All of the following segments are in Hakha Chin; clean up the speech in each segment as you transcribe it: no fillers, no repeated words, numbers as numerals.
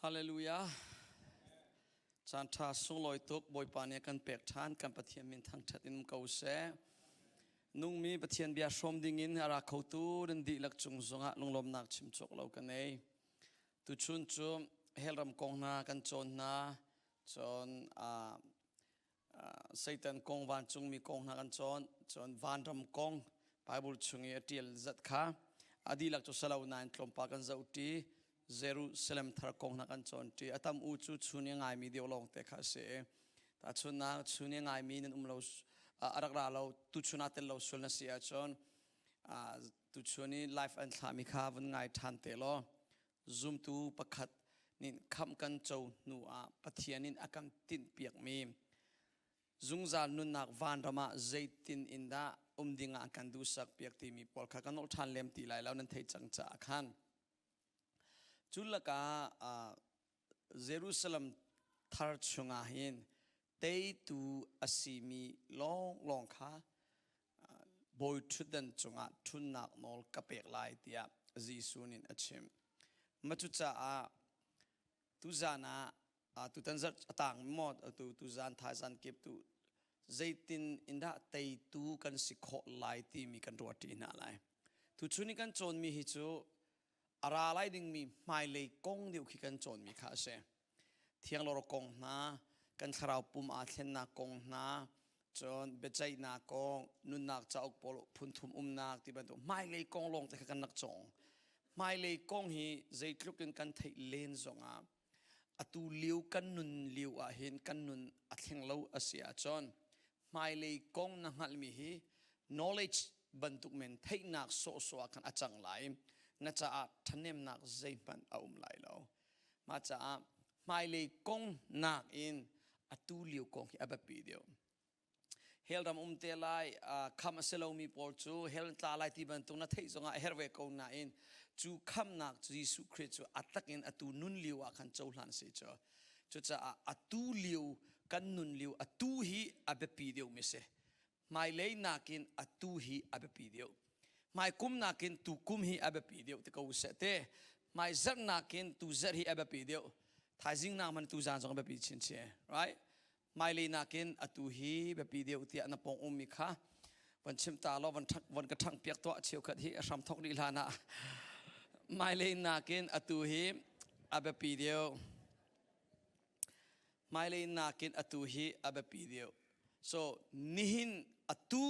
Hallelujah. Caan ṭha sunglawi tuk Bawipa nih a kan pek ṭhan kan Pathian min thangṭhat in um ko seh. Nungmi Pathian bia hrawm dingin a ra khotu nan dihlak cung zongah lunglawmnak chim cawk lo ka nei. Tuchun cu hellram kong hna kan cawn hna, cun Satan kong vancungmi kong hna kan cawn, cun vanram kong Bible chung i a ṭial zat kha a dihlak cu salo nain tlawmpal kan zoh ṭi. Jerusalem thar kong hna kan cawn ṭi. A tam u cu chun i a ngaimi deuh lawng te kha a si. Tahchunhnak chun i a ngaimi nan um lo a rak ra lo tuchun ah tel lo sual na si ahcun tuchun i life an thlahmi kha vun ngai ṭhan te law zumtu pakhat nih khamh kan co hnu ah Pathian in a kan tinhpiakmi zungzal nunnak vanram ah zeitin in dah um ding ah kan duhsak piak timi pawl kha kan nolh ṭhan lem ti lai lo nan thei cang caah khan cu lakah Jerusalem thar chungah hin teitu a simi lawnglawng kha bawi ṭhutdan cungah ṭhutnak nawl ka pek lai tiah Jesuh nih a chim. Mah cucaah tuzan ah tutan zarh a tang maw tu tuzan thaizan kip tu zeitin in dah teitu kan si khawh lai timi kan ruah ṭi hna lai. Tuchun i kan cawnmi hi cu a ra lai dingmi hmailei kong deuh khi kan cawnmi kha a si. Thianglawr kong hna, kan thlarau pum aa thlennak kong hna, cun biaceihnak kong, nunnak cauk pawl phunthum umnak ti bantuk hmailei kong lawng te kha kan rak cawng. Hmailei kong hi zeitluk in kan theih len zongah atu lio kan nun lio ah hin kan nun a thleng lo a si ahcun hmailei kong na hngalhmi hi knowledge bantuk men theihnak sawhsawh ah khan a cang lai na caah ṭhahnemnak zeihmanh a um lai lo mah caah hmailei kong nakin atu lio kong hi a biapi deuh hell ram um te lai kham a si lomi pawl cu hell tla lai ti bantuk na theih zongah a herh ve ko nain cu khamnak Jesuh Khrih cu a takin atu nun lio ah khan cohlan si cu cucaah atu lio kan nun lio atu hi a biapi deuhmi si hmailei nakin atu hi a biapi deuh hmaikum nakin tu kum hi a biapi deuh ti ko seh te hmaizarh nakin tu zarh hi a biapi deuh thaizing nak man tu zan zong a biapi chinchin right hmailei nakin atu hi biapi deuh tiah na pong ummi kha van chim ta law van thak van ka thang piak tuah cheukhat hi a hram thok dih hlan ah hmailei nakin atu hi a biapi deuh hmailei nakin atu hi a biapi deuh so nihin atu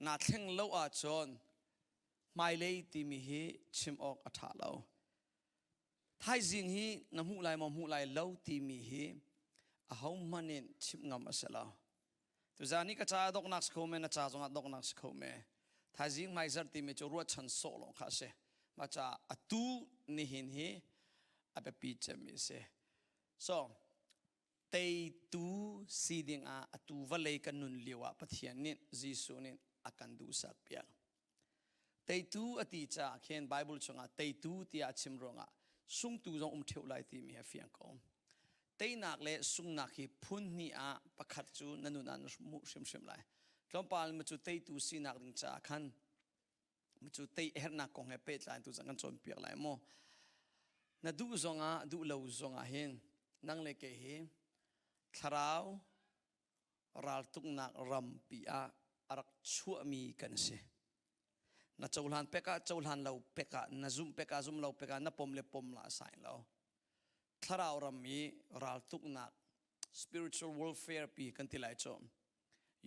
naa thleng lo ahcun hmailei timi hi chim awk a ṭha lo Thaizing hi na hmuh lai maw hmuh lai lo timi hi ahohmanh in chimh ngam a si lo. Tuzaan hi ka ca donghnak si kho men, na ca zongah donghnak si kho me. Thaizing hmaizarh timi cu ruahchan sawh lawng kha a si. Mah caah atu nihin hi a biapi cemmi a si. So, teitu si dingah atu vawlei kan nun lio ah Pathian nih Jesuh nih a kan duhsak piak. Teitu a ti caah khin Bible chungah teitu tiah a chim ruangah sungtu zong um ṭheo lai timi hi a fiang ko. Teinak le sungnak hi phun hnih ah pakhat cu na nun ah na hmuh hrimhrim lai. Tlawmpal mu cu teitu sinak ding caah khan mu cu tei herhnak kong he pehtlai tu zong kan cawnpiak lai mu. Na duh zongah duh lo zongah hin nang le kei hi thlarau raltuknak rampi ah a rak chuahmi kan si. Na cohlan pek ah cohlan lo pek ah na zumh pek ah zum lo pek ah na pom le pom la sai lo. Thlarau ram i raltuknak spiritual warfare pi kan ti lai cu.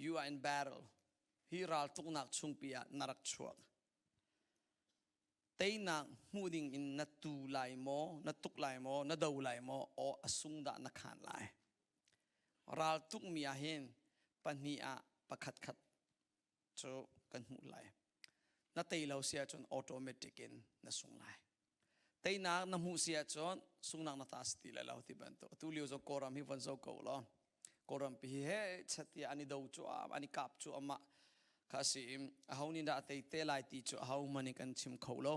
You are in battle. Hi raltuknak chungpi ah na rak chuak. Teinak hmuh ding in na tu lai maw, na tuk lai maw, na do lai maw, o a sung dah na khan lai. Raltukmi ah hin pahnih ah pakhat khat cu kan hmuh lai. Na tei lo si ahcun automatic in na sung lai. Teinak na hmuh si ahcun sungnak na ta si ti lai lo ti bantuk. Atu lio zong Kawlram hi von zo ko law. Kawlram pi hi he chat an i do cu an i kap cu amah kha si i aho nih dah a tei te lai ti cu aho hmanh nih kan chim kho lo.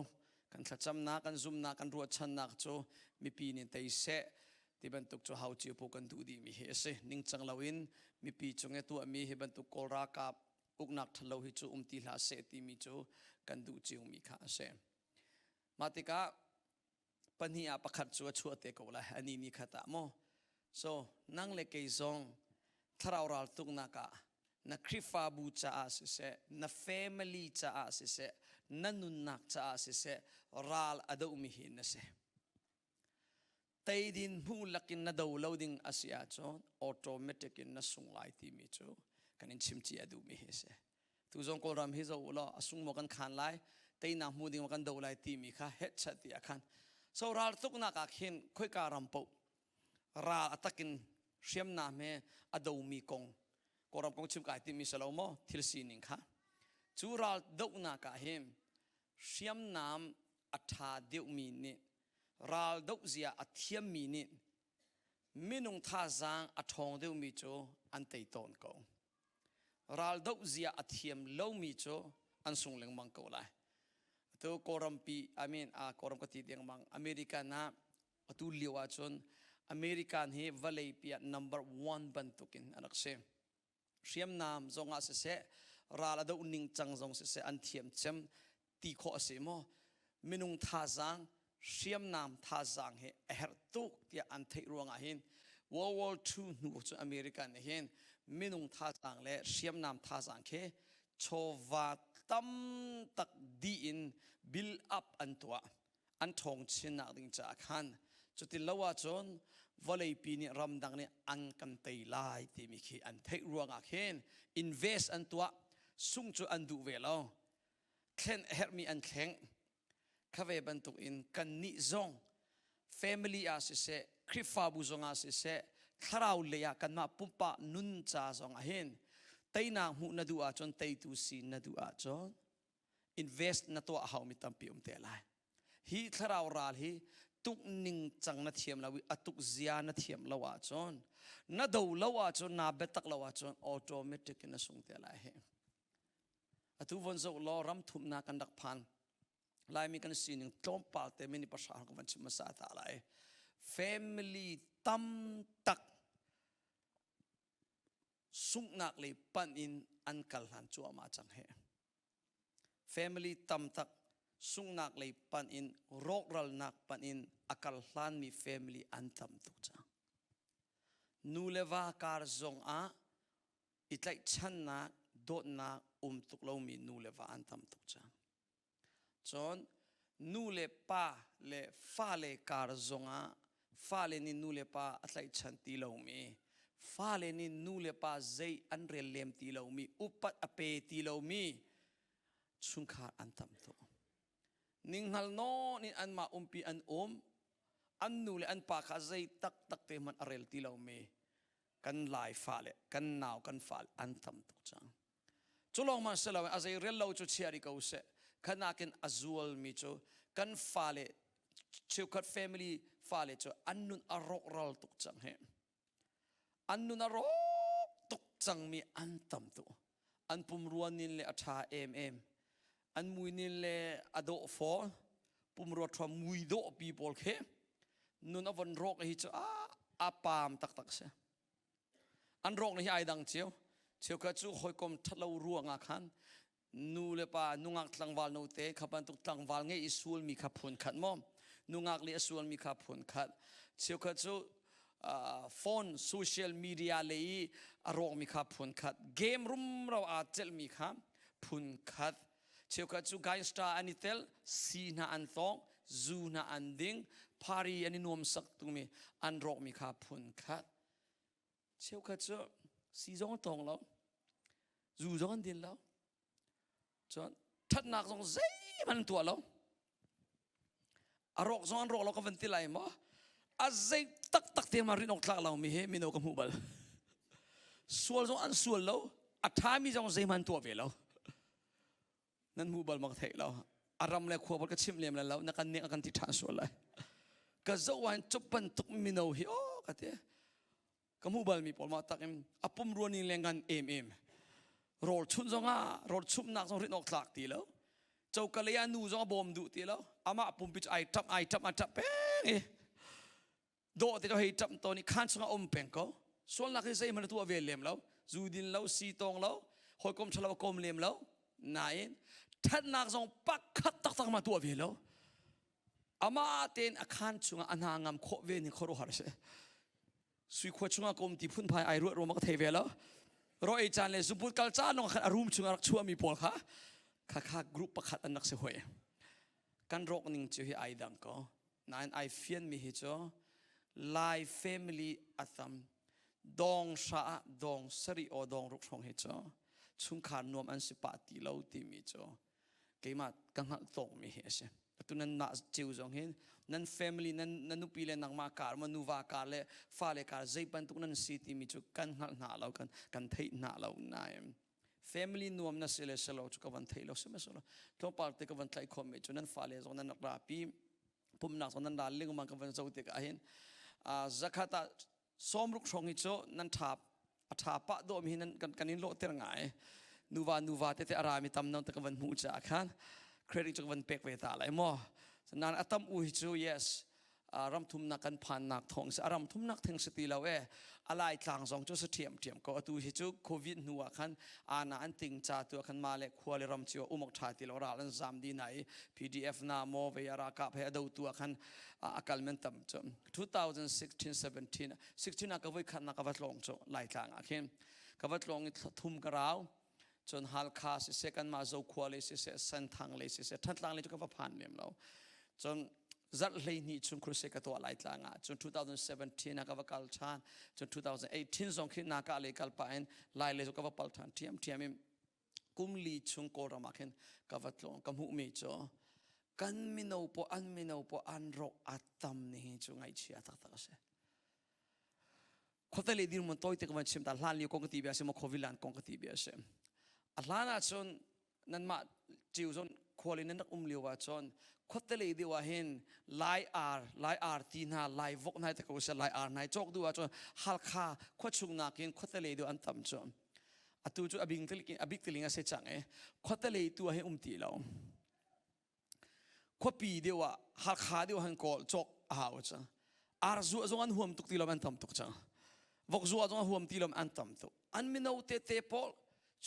Kan thlacamnak, kan zumnak, kan ruahchannak cu mipi nih tei seh ti bantuk cu hau cio pu kan duh dihmi hi a si ningcang loin mipi cung i tuahmi hi bantuk kawl ralkap uknak ṭhalo hi cu um ti hlah seh timi cu kan duh ciomi kha a si mah tikah Pahnih ah pakhat cu a chuah te ko lai. Ani ni khat ah maw. So nang le kei zong thlarau ral tuknak ah na Khrihfabu caah siseh, na family caah siseh, na nunnak caah siseh, ral a dohmi hi na si. Teidin hmu lakin na do lo ding a si ahcun automatic in na sung lai timi cu kan in chim cia duhmi hi a si. Tu zong Kawlram hi zoh u law a sung maw kan khan lai, teinak hmu ding maw kan do lai timi kha hetchat ti ah khan. So ral tuknak ah khin khoika ram paoh ral a takin hriamnam he a domi kong Kawlram kong chim kai timi si lo maw thil sining kha. Cu ral dohnak ah hin hriamnam a ṭha deuhmi nih ral doh zia a thiammi nih minung thazaang a ṭhawng deuhmi cu an tei tawn ko. Ral doh zia a thiam lomi cu an sung lengmang ko lai. Atu Kawlrampi, I mean, uh, Kawlram ka ti dengmang, American ah atu lio ahcun American hi vawlei pi ah number one bantukin an rak si. Hriamnam zong ah siseh, ral a doh ning cang zong siseh an thiam cem ti khawh a si maw? Minung thazaang, hriamnam thazaang hi a herh tuk tiah an theih ruangah hin World War II hnu cu America nih hin minung thazaang le hriamnam thazaang khi chawva tam tak dih in build up an tuah. An ṭhawng chinnak ding caah khan cutin lo ahcun vawleipi nih ramdang nih an kan tei lai timi khi an theih ruangah khin invest an tuah sung cu an duh ve lo thlen a herhmi an thleng kha ve bantuk in kannih zong family ah siseh Khrihfabu zong ah siseh thlarau lei ah kanmah pumpak nun ca zong ah hin teinak hmuh na duh ahcun teitu si na duh ahcun invest na tuah haumi tampi um te lai. Hi thlarau ral hi tuk ning cang na thiam lo i a tuk zia na thiam lo ahcun na do lo ahcun naa biatak lo ahcun automatic in na sung te lai hi. Atu von zoh law ram thumnak kan rak phan. Laimi kan sining tlawmpal te mini pahra ka van chim hmasa ta lai. Family tam tak sunghnak lei panh in an kal hlan cuahmah cang he. Family tam tak sunghnak lei panh in rawkralnak panh in a kal hlanmi family an tam tuk cang. Nu le va kar zong ah i tlaihchannak dawtnak um tuk lomi nu le va an tam tuk cang. Cun nu le pa le fale kar zongah fale nih nu le pa a tlaihchan ti lomi, fale nih nu le pa zei an rel lem ti lomi, upat a pe ti lomi chungkhar an tam tuk. Ninghngal nawn in anmah umpi an um, an nu le an pa kha zei taktak te hmanh a rel ti lomi kan Lai fale, kan nau kan fale an tam tuk cang. Cu lawng hmanh si loin a zei rel lo cu chia rih ko seh. Khanakin a zualmi cu kan fale cheukhat family fale cu an nun a rawkral tuk cang he. An nun a rawk tuk cangmi an tam tuk. An pumrua nin le a ṭha em em. An mui nin le a dawh fawn. Pumrua ṭha mui dawh pi pawl khi nun a von rawk hi cu a a paam taktak si. An rawk hi ai dang cio. Cheukhat cu hawikom ṭhatlo ruangah khan nu le pa nungak tlangval note kha bantuk tlangval ngei i sualmi kha phun khat maw nungak le a sualmi kha phun khat cheukhat cu phone social media le i a rawkmi kha phun khat game rumro aa celhmi kha phun khat cheukhat cu gangster an i tel si hna an tawng zu hna an ding party an i nuamsak tumi an rawkmi kha phun khat Cheukhat cu si zong a tawng lo, zu zong an din lo. Cun ṭhatnak zong zeihmanh an tuah lo. A rawk zong an rawk lo ka van ti lai maw? A zei taktak te ma rin awk tlak lomi hi mino ka hmuh bal. Sual zong an sual lo, a ṭhami zong zeihmanh an tuah ve lo. Nan hmuh bal ma ka theih lo. A ram le khua bal ka chimh lem lai lo, na kan nek a kan ti ṭhan sual lai. Ka zoh ah cup bantuk mino hi aw ka ti. Ka hmuh balmi pawl mah tak in a pumrua ning le ngan em em. Rawl chunh zong ah rawl chumhnak zong rin awk tlak ti lo. Coka lei ah nu zong a bawm duh ti lo. Amah pumpi cu ai ṭap ai ṭap ai ṭap peng i dawh te hei ṭap tawn i khaan chungah um peng ko. Sualnak hi zeihmanh a tuah ve lem lo. Zu din lo, si tawng lo, hawikom ṭhalo a kom lem lo. Nain ṭhatnak zong pakhat taktak ma tuah ve lo. Amah tein a khaan chungah a hna ngam khawh ve ni khuaruahhar a si. Sui khua chungah ka um ti phunphai ai ruah ruam ka thei ve lo. Ro ei caan le zuput kal caan lawng khan a room chungah rak chuahmi pawl kha kha kha group pakhat an rak si hoi. Kan rawk ning cu hi ai dang ko. Nain ai fian mi hi cu Lai family a tam dong hra ah dong sari o dong ruk hrawng hi cu chungkhar nuam an si pah ti lo timi cu keimah ka hngalh tawkmi hi a si. Atu nan mah cio zong hin nan family nan na nupi le nangmah kar ma nuva kar le fale kar zei bantuk nan si timi cu kan hngalh hna lo kan kan theih hna lo nain family nuam na si le si lo cu ka van thei lo sihmanhsehlaw tlawmpal te ka van tlaih khawhmi cu nan fale zong nan rak rapi pumnak zong nan ral lengmang ka van zoh tikah hin zakhat ah sawmruk hrawng hi cu nan tha a tha pah dawm hi nan kan kan in lawhter ngai nuva nuva tete a rami tam nang te ka van hmuh caah khan credit cu ka van pek ve ta lai maw nan a tam u hi cu yes ram thumnak kan phannak thawng si a ram thumnak theng si ti lo e a lai tlang zong cu si ṭhiam ṭhiam ko atu hi cu covid hnu ah khan ana an ting ca tu ah khan ma le khua le ram cio umok ṭha ti lo ral an zam di na i PDF na mo ve a ralkap he a do tu ah khan a kal men tam cu 2016 17 16 ah ka voi khat na ka va tlong cu lai tlang ah khin ka va tlong i thum ka rau cun Halkha siseh kanmah Zokhua lei siseh Senthang lei siseh Thantlang lei cu ka va phan lem lo cun zarh 12 chung crusade ka tuah lai tlang ah cun 2017 ah ka va kal ṭhan cun 2018 zong khi naka lei kal pah in lai lei cu ka va pal ṭhan ṭhiam ṭhiam in kum li chung Kawlram ah khin ka va tlawng ka hmuhmi cu kan mino pawl an mino pawl an rawk a tam ni hi cu ngaihchia taktak a si khuate le dirhmun tawite ka van chim ta hlan lio kong ka ti bia si maw khuavilan kong ka ti bia si a hlan ah cun nanmah cio zon khual in nan rak um lio ah cun khuate le deuh ah hin lai ar lai ar ti hna lai vok hna te ko se lai ar hna cawk duh ah cun halkha khuachung nakin khuate le deuh an tam cu atu cu abing abik tiling a si cang e khuate le tu ah hin um ti lo Khuapi deuh ah Hakha deuh han kawl cawk a hau cang. Ar zuah zong an huam tuk ti lo an tam tuk cang. Vok zuah zong a huam ti lo an tam tuk. An mino tete pawl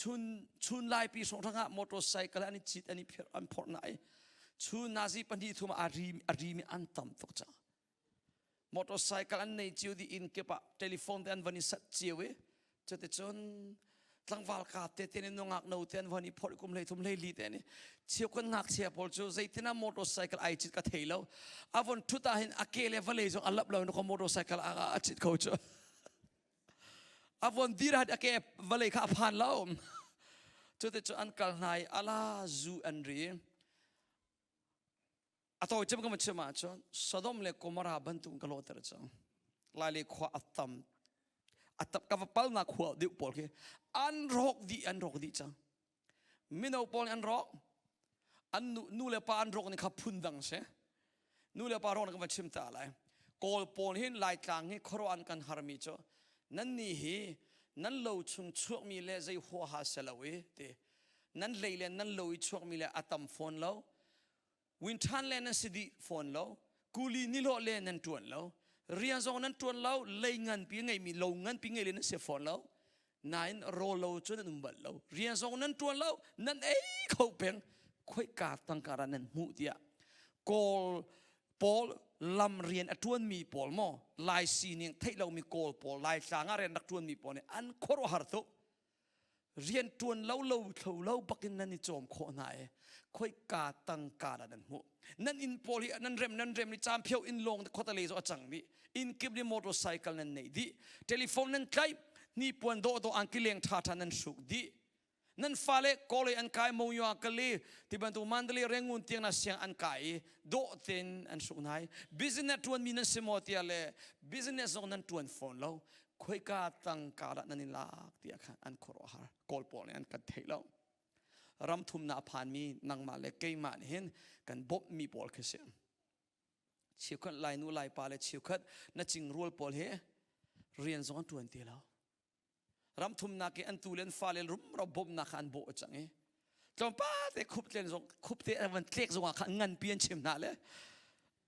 chun chun laipi hrawng ah motorcycle an i cit an i phir an phorh na i chun nazi pahnih thum a ri a rimi an tam tuk cang. Motorcycle an nei cio dih inn kip ah telephone te an van i sat cio i cuticun tlangval ka te te nih nungak no te an van i phorh kum hlei thum hlei li te nih cheu kan ngakchia pawl cu zeitin ah motorcycle ai cit ka thei lo a von thut ah hin a ke le vawlei zong a lap lo in motorcycle a cit kho cu a von dir ah a ke vawlei kha a phan lo cuticun an kal hna i ala zu an ri A tawi cem ka chim ahcun Sodom le Gomorrah bantuk ka lawhter cang. Lai le khua a tam. A tam ka va palnak khua deuh pawl khi an rawk dih an rawk dih cang. Mino pawl nih an rawk. An nu, nu le pa an rawk ning kha phun dang si. Nu le pa rawk ning ka va chim ta lai. Kawl pawl hin Laitlang hi khuaruah an kan harmi cu nan nih hi nan lo chung chuakmi le zei huaha se lo i ti nan lei le nan lo i chuakmi le a tam fawn lo Winṭhan le nan si dih fawn lo, kuli nihlawh le nan ṭuan lo, rian zong nan ṭuan lo, lei nganpi ngeimi lo nganpi ngei le nan si fawn lo. Nain rawl lo cu nan um bal lo. Rian zong nan ṭuan lo, nan ei kho peng. Khoika tangka dah nan hmuh tiah Kawl pawl lam rian a ṭuanmi pawl maw Lai sining theih lomi Kawl pawl Laitlang ah rian rak ṭuanmi pawl nih an khuaruahhar tuk. Rian ṭuan lo lo thlo lo bakin nan i cawm khawh hna i khoika tangka dah nan hmuh. Nan inn pawl hi nan rem nan rem ni caan phio inn lawng khuata le zo a cang dih. Inn kip nih motorcycle nan neih dih. Telephone nan tlaih. Hnipuan dawhdawh angki leng ṭhaṭha nan hruk dih. Nan fale kawlei an kai Monywa Kale ti bantuk Mandalay Rangoon tiang na siang an kai i dawh tein an hruk hna i business ṭuanmi nan si maw tiah le business zong nan ṭuan fawn lo. Khoika tangka dah nan i lak tiah khan an khuaruahhar. Kawl pawl nih an kan theih lo. Ram thumnak a phanmi nangmah le keimah nih hin kan bawmhmi pawl khi si. Cheukhat Lainu Laipa le cheukhat na cingrual pawl hi rian zong an ṭuan ti lo. Ram thumnak i an tu le an fale rumro bawmhnak kha an bawh cang i tlawmpal te khup tlen zong khup te an van tlek zong ah khan nganpi an chim hna le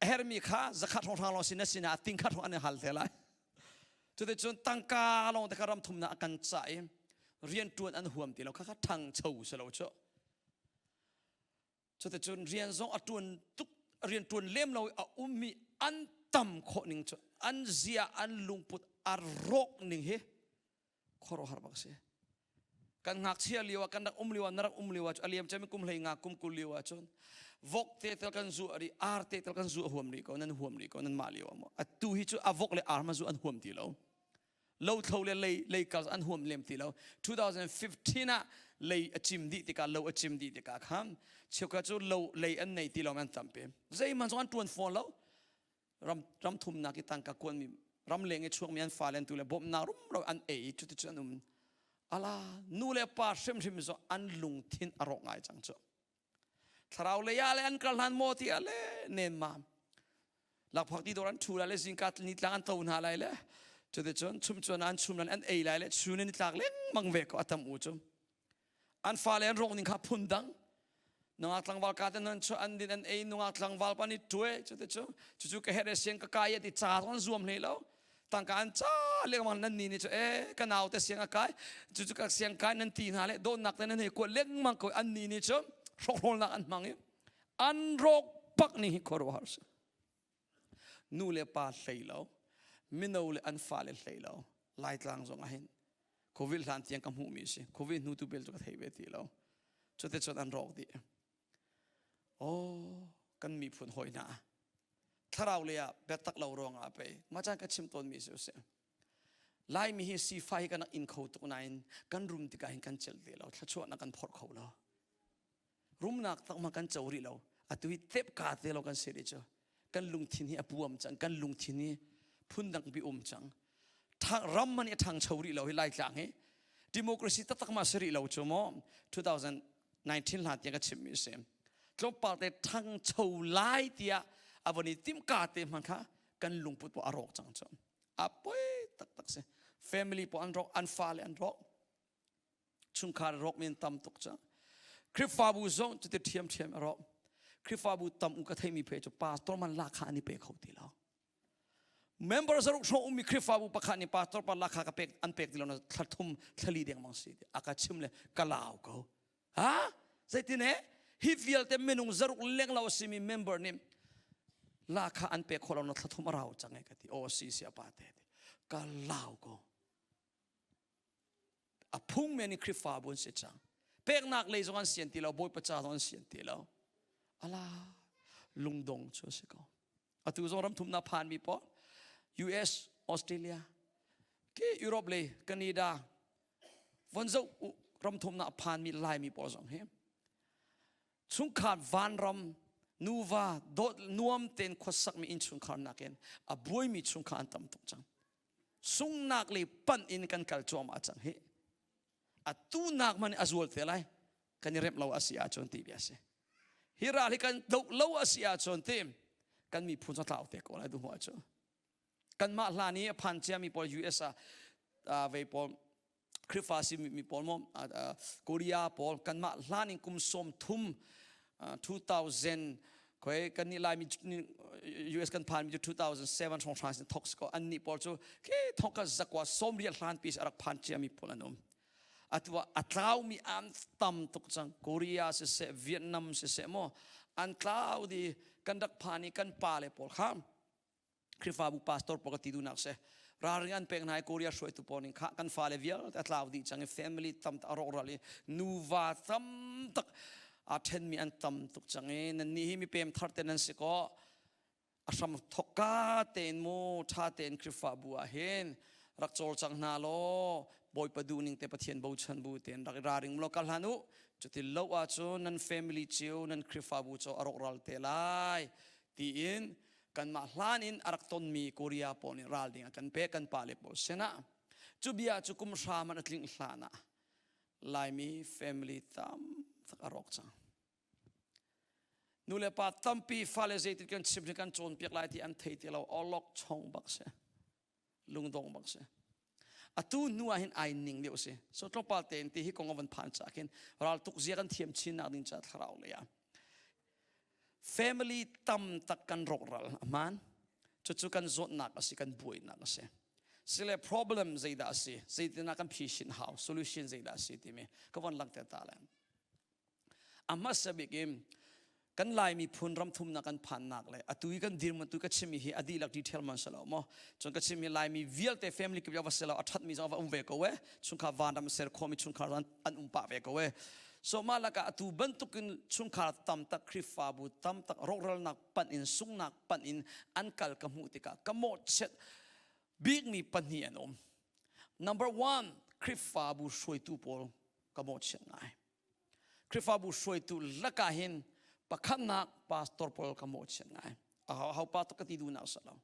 a hermi kha zakhat hrawnghrang lawng sin na sinah tingkhat hrawng an i hal te lai. Cuticun tangka lawng te kha ram thumnak a kan cah i rianṭuan an huam ti lo kha kha ṭhangcho si lo cu. Cuticun rian zong a ṭuan tuk Rian ṭuan lem lo i a ummi an tam khawh ning cu an zia an lungput a rawk ning hi khuaruahhar bak si. Kan ngakchia lio ah kan rak um lio ah na rak um lio ah a liam cami kum hlei nga kum 20 lio ah cun vok te tel kan zu ri ar te tel kan zu a huam rih ko nan huam rih ko nan mah lio ah maw atu hi cu a vok le ar ma zu an huam ti lo. Lothlo le lei lei kal an huam lem ti lo. 2015 ah lei a cim dih tikah lo a cim dih tikah khan cheukhat cu lo lei an nei ti lo an tampi. Zeihmanh zong an tuan fawn lo. Ram ram thumnak i tangka kuanmi ram leng i chuakmi an fale an tu le bawmhnak rumro an ei cuti cu an um. Ala nu le pa hrimhrim zong an lungthin a rawk ngai cang cu. Thlarau lei ah le an kal hlan maw ti ah le nemmam. Lakphak ti dawr an ṭhu lai le zingka nitlang an to hna lai le cuticun chumchuan an chum lan an ei lai le chun in tlak lengmang ve ko a tam u cu. An fale an rawk ning kha phun dang. Nungak tlangval ka te nan chu an din an ei nungak tlangval pa ni ṭue cuticun cucu ka herh siang ka kai ti ca zong an zuam hlei lo. Tangka an ca lengmang nan ni nih cu e ka nau te siang a kai cucu ka siang kai nan ti hna le dawtnak te nan hei kuat lengmang ko an ni nih cu hrokhrawlnak an hmang i an rawk bak ni hi khuaruahhar si. Nu le pa hlei lo mino le an fale hlei lo Laitlang zong ah hin Covid hlan tiang ka hmuhmi si Covid hnu tu bel cu ka thei ve ti lo cute cun an rawk dih. Oh kan miphun hawi hna thlarau lei ah biatak lo ruangah pei mah caan ka chim tawnmi si usih. Laimi hi sifai hi kan rak in kho tuk nain kan rum tikah hin kan celh te lo thluachuahnak kan phorh kho lo. Rumnak tak ma kan co rih lo. Atu hi tepka te lo kan si rih cu. Kan lungthin hi a puam cang kan lungthin hi phundang bi um cang. Ram man i a ṭhangcho rih lo hi Laitlang hi democracy taktak ma si rih lo cu maw 2019 hlan tiang ka chimmi a si. Tlawmpal te ṭhangcho lai tiah a von i timhka te hmanh kha kan lungput pawh a rawk cang cu. A poi taktak si. Family pawh an rawk, an fale an rawk. Chungkhar rawk men tam tuk cang. Khrihfabu zong cuti ṭhiamṭhiam a rawk. Khrihfabu tam u ka theimi phe cu pastor man lakha an i pe kho ti lo. Member zaruk hrawng ummi Khrihfabu pakhat nih pastor pa lakha ka pek an pek ti lo na thla thum thlali dengmang si ti a ka chim le ka lau ko. Ha? Zeitin he? Hi vialte minung zaruk leng lo a simi member nih lakha an pek khawh lo na thla thum a rau cang e ka ti. Aw si si a pa te ti. Ka lau ko. A phung men in Khrihfabu an si cang. Peknak lei zong an sian ti lo, Bawipa ca zong an sian ti lo. Ala lungdong cu a si ko. Atu zong ram thumnak phanmi pawl US, Australia, ke Europe le Canada von zoh ram thumnak phanmi Laimi pawl zong hi chungkhar vanram nuva dawt nuam tein khuasakmi innchungkhar nakin a buaimi chungkhar an tam tuk cang. Sungnak le panh in kan kal cuahmah cang hi. Atu nak man a zual te lai. Kan i remh lo a si ahcun ti bia si. Hi ral hi kan doh lo a si ahcun ti kan miphun cu tlau te ko lai duh cu. Kanmah hlan i a phan ciami pawl US ah vei pawl Khrihfa si mi pawl maw Korea pawl kanmah hlan in kum 30 2000 khoi kan nih Laimi US kan phan mi cu 2007 hrawng hran sin thok ko an nih pawl cu ke thong ka zakwa sawmriat hlan pi a rak phan ciami pawl an um. Atu ah a tlaumi an tam tuk cang. Korea siseh, Vietnam siseh maw an tlau di kan rak phan i kan pa le pawl kha Khrihfabu pastor pawl ka ti duhnak si. Ralring an pek hna i Korea hruaitu pawl ning kha kan fale vialte a tlau dih cang i family tam tak a rawkral i nuva tam tak aa ṭhenmi an tam tuk cang i nannih hi mipem thar te nan si kaw a hram thokka tein mu ṭha tein Khrihfabu ah hin rak cawlcang hna law Bawipa duhning te Pathian bochan bu tein rak i ralring law kal hlan u. Cuti lo ahcun nan family cio nan Khrihfabu cu a rawkral te lai tiin kanmah hlan in a rak tonmi Korea pawl nih ral ding a kan pek kan pale pawl sinah. Cu bia cu kum hra man a tlingh hlan ah Laimi family tam tak a rawk cang. Nu le pa tampi fale zeitin kan chim kan cawnpiak lai ti an thei ti lo awlok chong bak si lungdong bak si atu hnu ah hin ai ning deuh si so tlawmpal tein ti hi kong a van phan cha khin ral tuk zia kan thiam chin nak ding cha thlarau lei ah family tam tak kan rawkral aman cucu kan zawtnak a si kan buainak a si sile problem zeidah a si zeitinah kan phisin hau solution zeidah a si timi ka von langhter ta le A hmasa bik in. Kan Lai miphun ramthumnak kan phannak le atu i kan dirhmun tu ka chimmi hi a dihlak detail man si lo maw? Cun ka chimmi Laimi vialte family kip va si lo a thatmi zong va um ve ko e. Chungkhar vanram ser khomi chungkhar an an um pah ve ko e. So mah lakah atu bantukin chungkhar tam tak Khrihfabu tam tak rawkralnak panh in sungnak panh in an kal ka hmuh tikah ka mawhchiat bikmi pahnih an um. Number one, Khrihfabu hruaitu pawl ka mawhchiat ngai. Khrihfabu hruaitu lakah hin pakhatnak pastor pawl ka mawhchiat ngai. Aho aho pastor ka ti duhnak sa lo.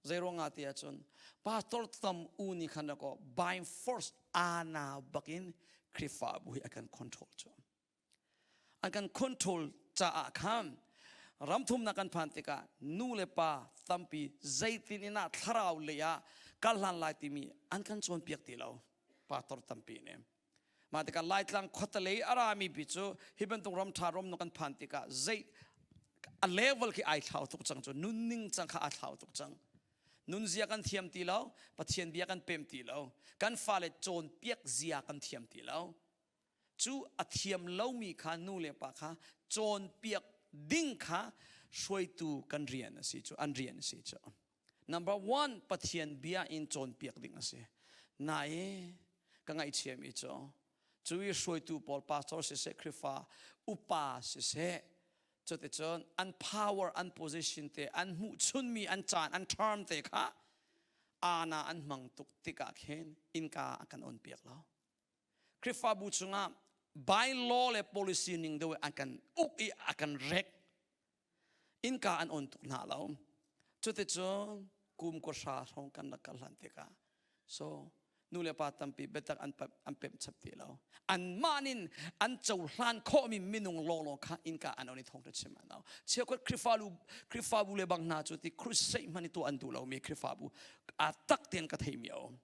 Zei ruangah ti ahcun pastor tam u nih khan ko by force ana bakin Khrihfabu hi a kan control cu. An kan control caah khan ramthumnak kan phan tikah nu le pa tampi zeitin in ah thlarau lei ah kal hlan lai timi an kan cawnpiak ti lo pastor tampi nih. Mah tikah Laitlang khuatelei a rami pi cu hi bantuk ram ṭha ram kan phan tikah zei a level khi ai thlau tuk cang cu nunning cang kha aa thlau tuk cang. Nunzia kan thiam ti lo, Pathian bia kan pem ti lo, kan fale cawnpiak zia kan thiam ti lo. Cu a thiam lomi kha nu le pa kha cawnpiak ding kha hruaitu kan rian a si cu, an rian a si cu. Number one, Pathian bia in cawnpiak ding a si. Nain ka ngaihchiami cu cu i hruaitu pawl pastor siseh Khrihfa upa siseh cuticun an power an position te an hmuhchunmi an caan an term te kha ana an hmang tuk tikah khin innka a kan on piak lo. Khrihfabu chungah by law le policy ning deuh an kan uk i a kan rek Innka an on tuk hna lo. Cuticun kum kuahra hrawng kan rak kal hlan tikah so nu le pa tampi biatak an an pemh chap ti lo. Anmah nin an cohlan khawhmi minung lawnglawng kha innka an on i thawngṭha chim an au. Cheukhat Khrihfabu Khrihfabu le bang hna cu ti crusade hmanh i tuah an duh lomi Khrihfabu aa tak tein ka theimi a um.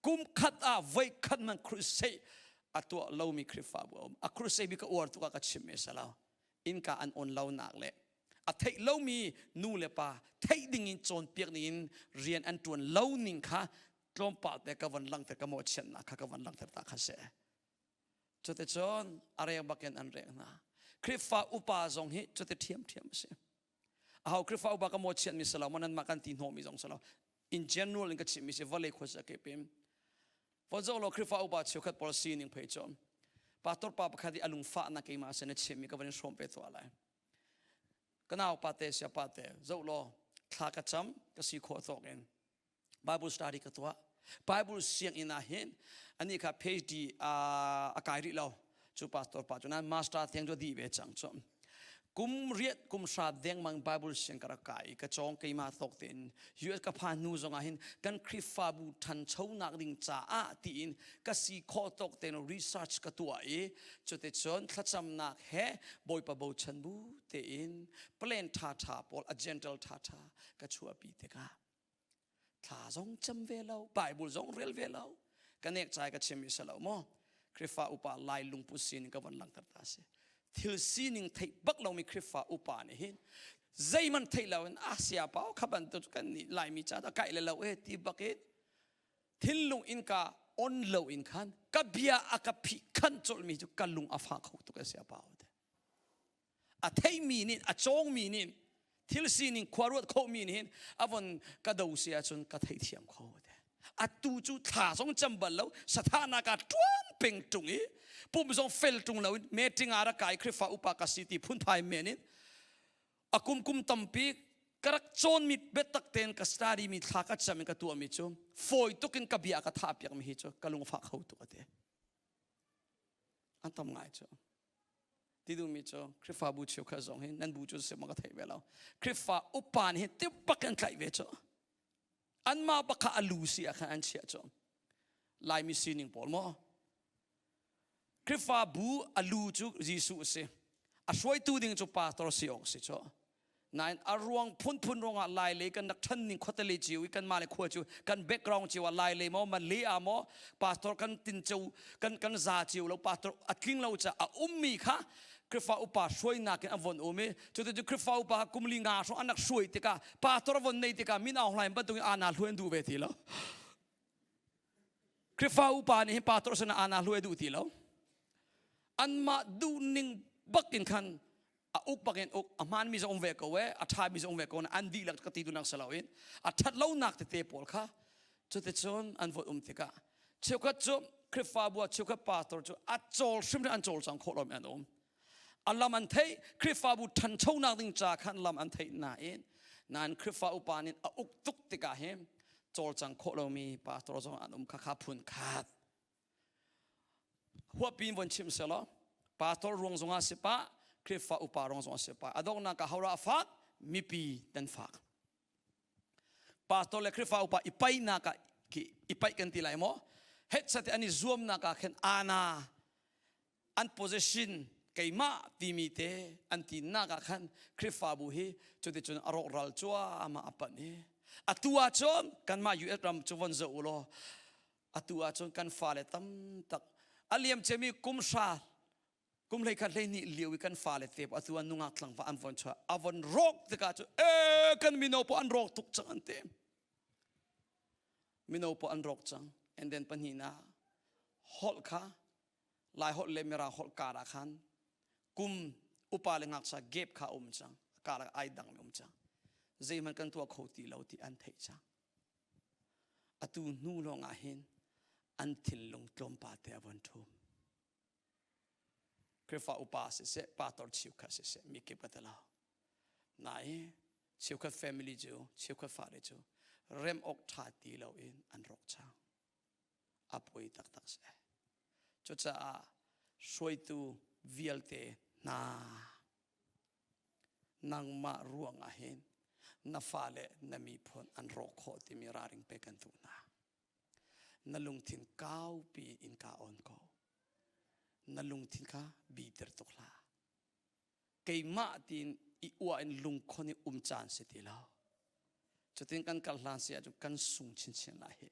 Kum khat ah voi khat man crusade a tuah lomi Khrihfabu a um. A crusade bi ka uar tuk ah ka chim me salo. Innka an on lonak le a theih lomi nu le pa theih ding in cawnpiak ning in rian an ṭuan lo ning kha tlawmpal te ka von langhter ka mawhchiatnak kha ka von langhter ta kha si. Cuticun a reng bakin an reng hna. Khrihfa upa zong hi cuti ṭhiamṭhiam a si. Aho Khrihfa upa ka mawhchiatmi si lo, maw nanmah kan ti hnawhmi zong si lo. In general in ka chimmi si vawlei khuasa ke pim. Vozo lo Khrihfa upa cheukhat pawl sining phei cu pastor pa pakhat i a lungfahnak keimah sin a chimmi ka van in hrawm pe tuah lai. Ka nau pa te sia pa te zoh law thla ka cam ka si khawh tawk in Bible study ka tuah. Bible sianginn ah hin ani kha PhD a kai rih lo. Cu pastor pa cu nan master tiang cu dih ve cang cu. Kum riat kum hra dengmang Bible siang ka rak kai ka cawng keimah tawk tein US ka phan hnu zong ah hin kan Khrihfabu ṭhanchonak ding caah tiin ka si khawh tawk tein research ka tuah i cuticun thlacamnak he Bawipa bochan bu tein plan ṭhaṭha pawl a gentle ṭhaṭha ka chuahpi tikah thla zong cam ve lo Bible zong rel ve lo ka nek chai ka chim i si lo maw Khrihfa upa lai lungput sining ka von langhter ta si thil sining theih bak lomi Khrihfa upa nih hin zeiman theih lo in Asia pau kha bantuk kan nih Laimi ca dah kai le lo e ti bak in thinlung in ka on lo in khan ka bia a ka phih khan colmi cu ka lung a fa kho tuk a sia pau te A theimi nih a cawngmi nih thil sining khua ruat khomi nih hin a von ka do si ahcun ka theithiam kho te. Atu cu thla zong cam bal lo sathahnak ah ṭuan peng ṭung i pum zong fel ṭung lo in meeting ah rak kai Khrihfa upa ka si ti phunphai men in a kum kum tampi ka rak cawnmi biatak tein ka study mi thla ka cam in ka tuahmi cu fawi tuk in ka bia ka thah piakmi hi cu ka lungfah kho tuk ate an tam ngai cu Ti duhmi cu Khrihfabu cheukhat zong hi nan bu cu si ma ka theih ve lo. Khrihfa upa nih hin tibak an tlaih ve cu. Anmah bak kha a lu si ah khan an chiah cu. Laimi sining pawl maw? Khrihfabu a lu cu Jesuh a si. A hruaitu ding cu pastor si awk si cu. Nain a ruang phunphun ruangah Lai lei kan rak ṭhan ning khuate lei cio i kanmah le khua cu kan background cio ah Lai lei maw Malay ah maw pastor kan tin cio kan kan za cio lo pastor a tling lo ca a ummi kha Khrihfa upa hruainak in a von um i cuticun Khrihfa upa kum li nga hrawng an rak hruai tikah pastor a von nei tikah min Aung Hlaing bantukin ana hluai an duh ve ti lo. Khrihfa upa nih hin pastor sinah ana hluai duh ti lo. Anmah duhning bak in khan. A uk bakin uk a hmaanmi zong um ve ko e, a ṭhami zong um ve ko na an dihlak ka ti duhnak si loin a ṭhat lonak tete pawl kha cuticun an vote um tikah cheukhat cu Khrihfabu ah cheukhat pastor cu a cawl hrimhrim an cawlcang khawh lomi an um. A lam an theih Khrihfabu ṭhanchonak ding ca khan lam an theih nain nain Khrihfa upa nih a uk tuk tikah hin cawlcang khawh lomi pastor zong an um kha kha phun khat. Huapi in von chim selaw pastor ruang zongah si pah Khrihfa upa ruang zongah si pah a donghnak ah hora fak mipi nan fak. Pastor le Khrihfa upa i paihnak ah khi i paih kan ti lai maw? Headset an i zuamnak ah khin ana an position keimah timi te an tinak ah khan Khrihfabu hi cuticun a rawkral cuahmah a panh i atu ah cun kanmah US ram cu von zoh u law atu ah cun kan fale tamtak a liam ciami kum hra kum hlei khat hlei hnih lio i kan fale te atu ah nungak tlangval an von chuah a von rawk tikah cu e kan mino po an rawk tuk cang an ti mino po an rawk cang and then pahnihnak holh kha lai holh le mirang holh kar ah khan kum upa le ngakchia gap kha um cang kar ah ai dang mi um cang zeihmanh kan tuah kho ti lo ti an theih cang Atu hnu lawngah hin an thinlung tlawmpal te a von ṭhum. Khrihfa upa siseh, pastor cheukhat siseh, mi kip ka ti lo. Nain cheukhat family cu, cheukhat fale cu rem awk ṭha ti loin an rawk cang. A poi taktak si. Cucaah hruaitu vialte hna Nangmah ruangah hin na fale na miphun an rawh khawh timi ralring pe kan duh hna. Na lungthin kaupi in ka on ko. Na lungthin kha biter tuk hlah. Keimah tiin i uah in lungkhon i um caan si ti lo. Cutin kan kal hlan si ahcun kan sung chinchin lai hi.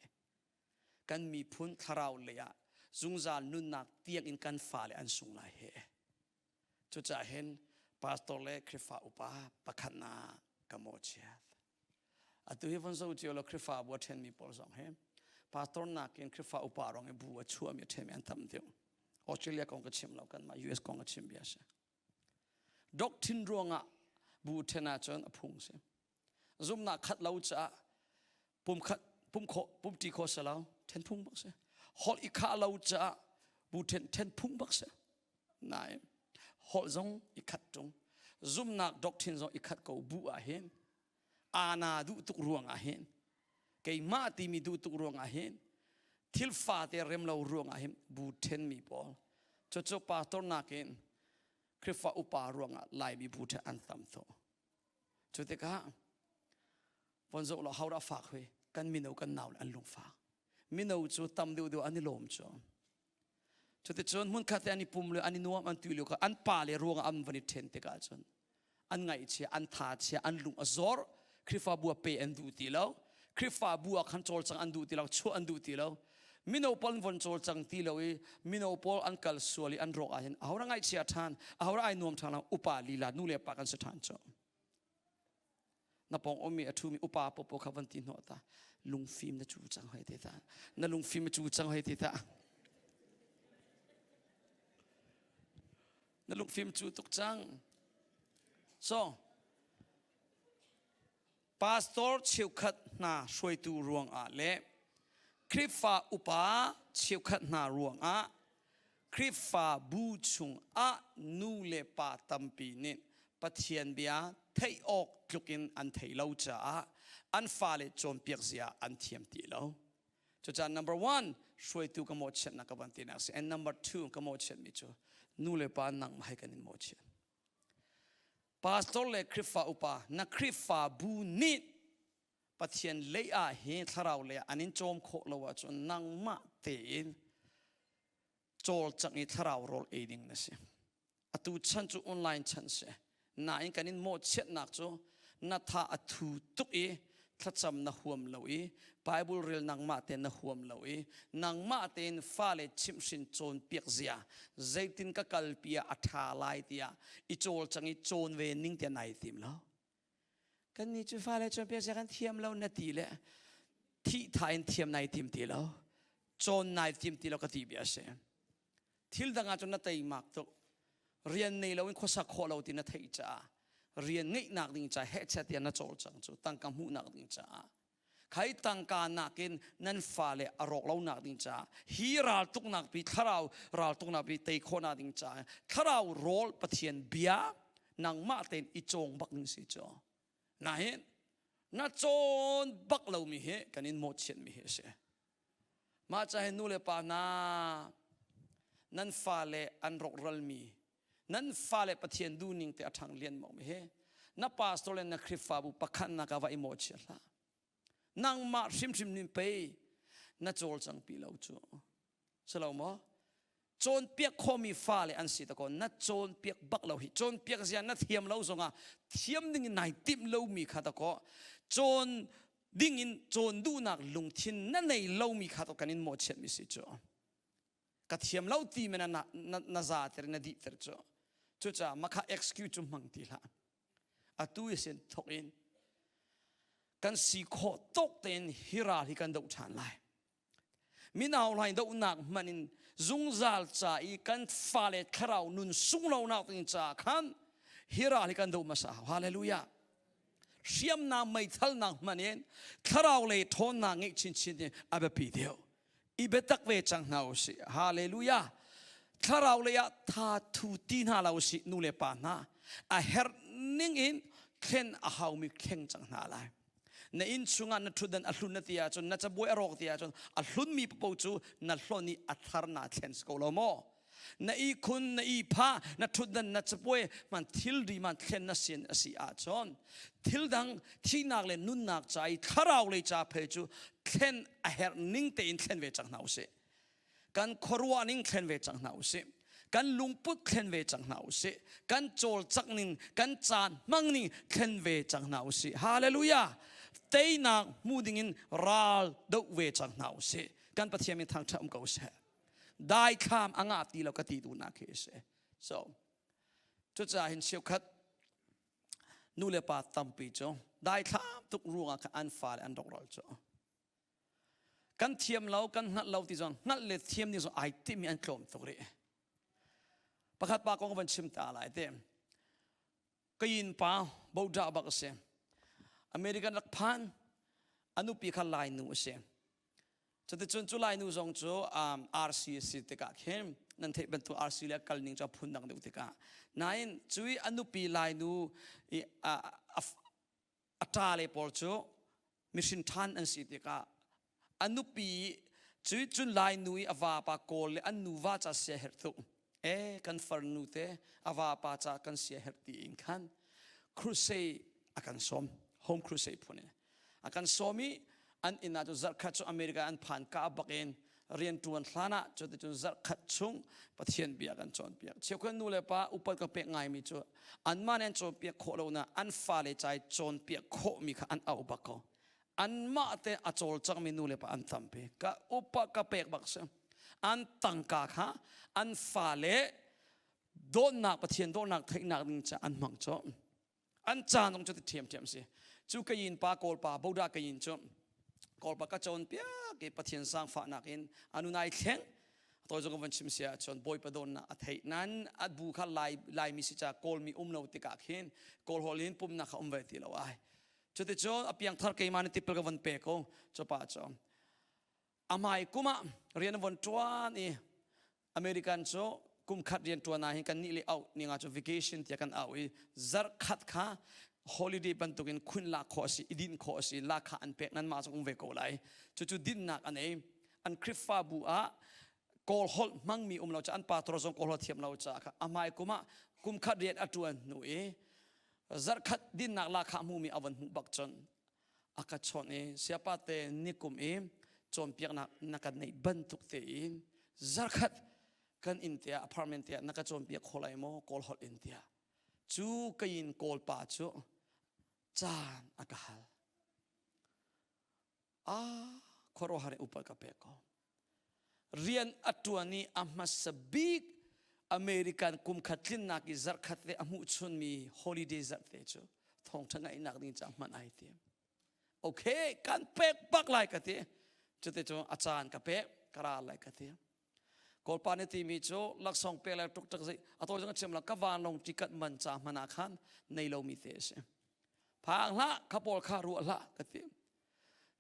Kan miphun thlarau lei ah zungzal nunnak tiang in kan fale an sung lai hi. Cucaah hin pastor le Khrihfa upa pakhat na ka mawhchiat. Atu hi von zo cio lo Khrihfabu a ṭhenmi pawl zong hi pastor nakin Khrihfa upa rong i bu a chuahmi a ṭhenmi an tam deuh. Australia kong ka chim lo kanmah US kong ka chim bia si. Doctrine ruangah bu ṭhen ahcun a phung si. Zumhnak khat lo caah pum khat pum khawh pum ṭi khawh si lo ṭhen phung bak si. Holh i khah lo caah bu ṭhen ṭhen phung bak si. Nain holh zong i khat ṭung zumnak doctrine zong i khat ko bu ah hin ana duh tuk ruang ah hin keimah timi duh tuk ruang ah hin thil fate rem lo ruang ah hin bu ṭhenmi pawl cucu pastor nakin Khrihfa upa ruangah Laimi bu ṭhen an tam tuk cu tikah von zoh law ho dah fak hui kan mino kan nau le an lungfak mino cu tam deuh deuh an i lawm cu Cuticun hmunkhat te an i pum le an i nuam an tui lio kha an pa le ruangah an van i ṭhen tikah cun an ngaihchia, an tha chia, an lung a zor. Khrihfabu ah pe an duh ti lo. Khrihfabu ah khan cawlcang an duh ti lo, chuah an duh ti lo. Mino pawl an von cawlcang ti lo i mino pawl an kal sual i an rawk ahhin aho dah ngaihchia ṭhan, aho dah ai nuam ṭhan lo, upa lila nu le pa kan si ṭhan cu. Na pawng ummi a ṭhumi upa popo kha van ti hnawh ta lungfim na cu cang hoi te ta na lungfim a cu cang hoi te ta na lungfim cu tuk cang so pastor cheukhat hna hruaitu ruangah le Khrihfa upa cheukhat hna ruangah Khrihfabu chungah nu le pa tampi nih Pathian bia theih awk tlukin an thei lo caah an fale cawnpiak zia an thiam ti lo. Cucaah number one, hruaitu ka mawhchiatnak ka van tinak si. And number two, ka mawhchiatmi cu nu le pa nangmah he kan in mawhchiat. Pastor le Khrihfa upa, na Khrihfabu nih Pathian lei ah hi thlarau lei ah an in cawm khawh lo ahcun nangmah tein cawlcangh i thlarau rawl ei ding na si. Atu chan cu online chan si. Nain kan in mawhchiatnak cu na tha a thu tuk i thlacam na huam lo i Bible rel nangmah tein na huam lo i nangmah tein fale chimhhrin cawnpiak zia zeitin ka kalpi ah a ṭha lai tiah i cawlcang i cawn ve ning tiah nai tim lo. Kannih cu fale cawnpiak zia kan thiam lo na ti le thih tha in thiam nai tim ti lo cawn nai tim ti lo ka ti bia a si. Thil dang ah cun na teimak tuk. Rian nei loin khuasak khawh lo ti na theih caah rian ngeihnak ding ca hehchet tiah na cawlcang cu tangka hmuhnak ding caah khai tangka nakin nan fale a rawk lo nak ding caah hi raltuknak pi thlarau raltuknak pi tei khawhnak ding caah thlarau rawl Pathian bia nangmah tein i cawng bak ding si cu nahin na cawn bak lomi hi kan in mawhchiat mi hi a si mah ca hin nu le pa hna nan fale an rawkralmi nan fale Pathian duhning te a ṭhang lian mi hi na pastor le na Khrihfabu pakhat nak ah va i mawhchiat hlah nangmah hrimhrim nin pei na cawlcang pi lo cu si lo maw cawnpiak khawhmi fale an si ta ko na cawnpiak bak lo hi cawnpiak zia na thiam lo zongah thiam ding in nai timh lomi kha ta ko cawn ding in cawn duhnak lungthin na nei lomi kha to kan in mawhchiat mi si cu ka thiam lo ti men na na za ter na dih ter cu cucaah makha excuse cu hmang ti hlah atu i sin thok in kan si khawh tok tein hi ral hi kan doh ṭhan lai Minau hlain dohnak hman in zungzal ca i kan fale thlarau nun sunglonak ding caah khan hi ral hi kan doh hmasa hau. Hallelujah. Hriamnam meithalnak hman in thlarau lei ṭhawnnak ngeih chinchin hi a biapi deuh. I biatak ve cang hna usih. Hallelujah. Thlarau lei ah tha thu ti hna lo usih nu le pa hna. A herh ning in thlen a haumi thleng cang hna lai. Na inn chungah na ṭhutdan a hlun na ti ahcun na cabuai a rawk ti ahcun a hlunmi paoh cu na hlon i a thar naa thlen si ko lo maw? Na ihkhun, na ihphah, na ṭhutdan, na cabuai man thilri man thlen na sin a si ahcun thil dang thihnak le nunnak ca i thlarau lei ca phei cu thlen a herh ning tein thlen ve cang hna usih. Kan khuaruah ning thlen ve cang hna usih. Kan lungput thlen ve cang hna usih. Kan cawlcangh ning, kan caan hmang ning thlen ve cang hna usih. Hallelujah! Teinak hmu dingin ral doh ve cang hna usih. Kan Pathian min thangṭhat um ko seh. Daithlam a ngah ti lo ka ti duhnak khi a si. So, cucaah hin cheukhat nu le pa tampi cu daithlam tuk ruangah khan an fale an rawkral cu. Kan thiam lo, kan hngalh lo ti zong hngalh le thiam ding zong ai timi an tlawm tuk rih. Pakhat pa kong van chim ta lai te. Kayin pa boda bak a si. American rak phan anupi kha Lai nu a si. Cuticun cu Lai nu zong cu um, RC a si tikah khin nan theih bantuk RC le kal ning cu a phun dang deuh tikah. Nain cui anupi Lai nu i a, a, a ṭale pawl cu mihrin ṭhan an si tikah a nupi cu cun lai nu i a vapa kawl le an nuva ca sia herh tuk e kan farnu te a vapa ca kan sia herh ti in khan crusade a kan sawm home crusade phun in a kan sawm i an inn ah cu zarhkhat cu America an phan ka bak in rianṭuan hlan ah cuticun zarhkhat chung Pathian bia kan cawnpiak. Cheukhat nu le pa upat ka pek ngaimi cu anmah nih an cawnpiak khawh lo na an fale ca i cawnpiak khawhmi kha an auh bak ko. Anmah te a cawlcangmi nu le pa an tampi. Ka upa ka pek bak si. An tangka kha an fale dawtnak Pathian dawtnak theihnak ding ca an hmang cu. An caan zong cu ti ṭhiamṭhiam si. Cu kayin pa Kawlpa Boda kayin cu Kawlpa ka cawnpiak i Pathian zaangfahnak in a nun ai thleng. Toi zong ka van chim si ahcun Bawipa dawtnak a theih. Nain a bu kha Lai Laimi si caah Kawlmi um lo tikah khin Kawl holh in pumnak kha um ve ti lo ai. Cuticun a piangthar keimah nih tipil ka van pe ko. Cu pa cu a hmai kum ah rian a von ṭuan i American cu kum khat rian ṭuan ah hin kan nih le auh ning ah cu vacation tiah kan auh i zarh khat kha holiday bantukin khun lak khawh a si i dinh khawh a si lak kha an pek nanmah zong um ve ko lai cucu dinhnak an ei an Khrihfabu ah Kawl holh hmangmi um lo ca an pastor zong Kawl holh thiam lo caah kha a hmai kum ah kum khat rian a ṭuan hnu i zarh khat dinnak lahkhah hmumi a von hmuh bak cun a ka chawnh i siapa te nikum i cawnpiaknak na kan neih bantuk tein zarkhat kan inn tiah apartment tiah na ka cawnpiak kho lai maw kawl holh in tiah cu kayin kawl pa cu caan a ka hal ah khuaruahhar in upat ka pek ko rian a ṭuan i a hmasa bik American kum khat tlinnak i zarhkhat te a hmuh chunmi holiday zarh te cu thawngṭha ngaihnak ding caah hman ai tim. Okay, kan pek bak lai ka ti. Cuti cu a caan ka pek, ka ra lai ka ti. Kawlpa nih timi cu laksawng pek le tuk tak zei a tawi zong a chim la ka vanlawng ticket man ca hmanh ah khan nei lomi te a si. Phang hlah kha pawl kha ruah hlah ka ti.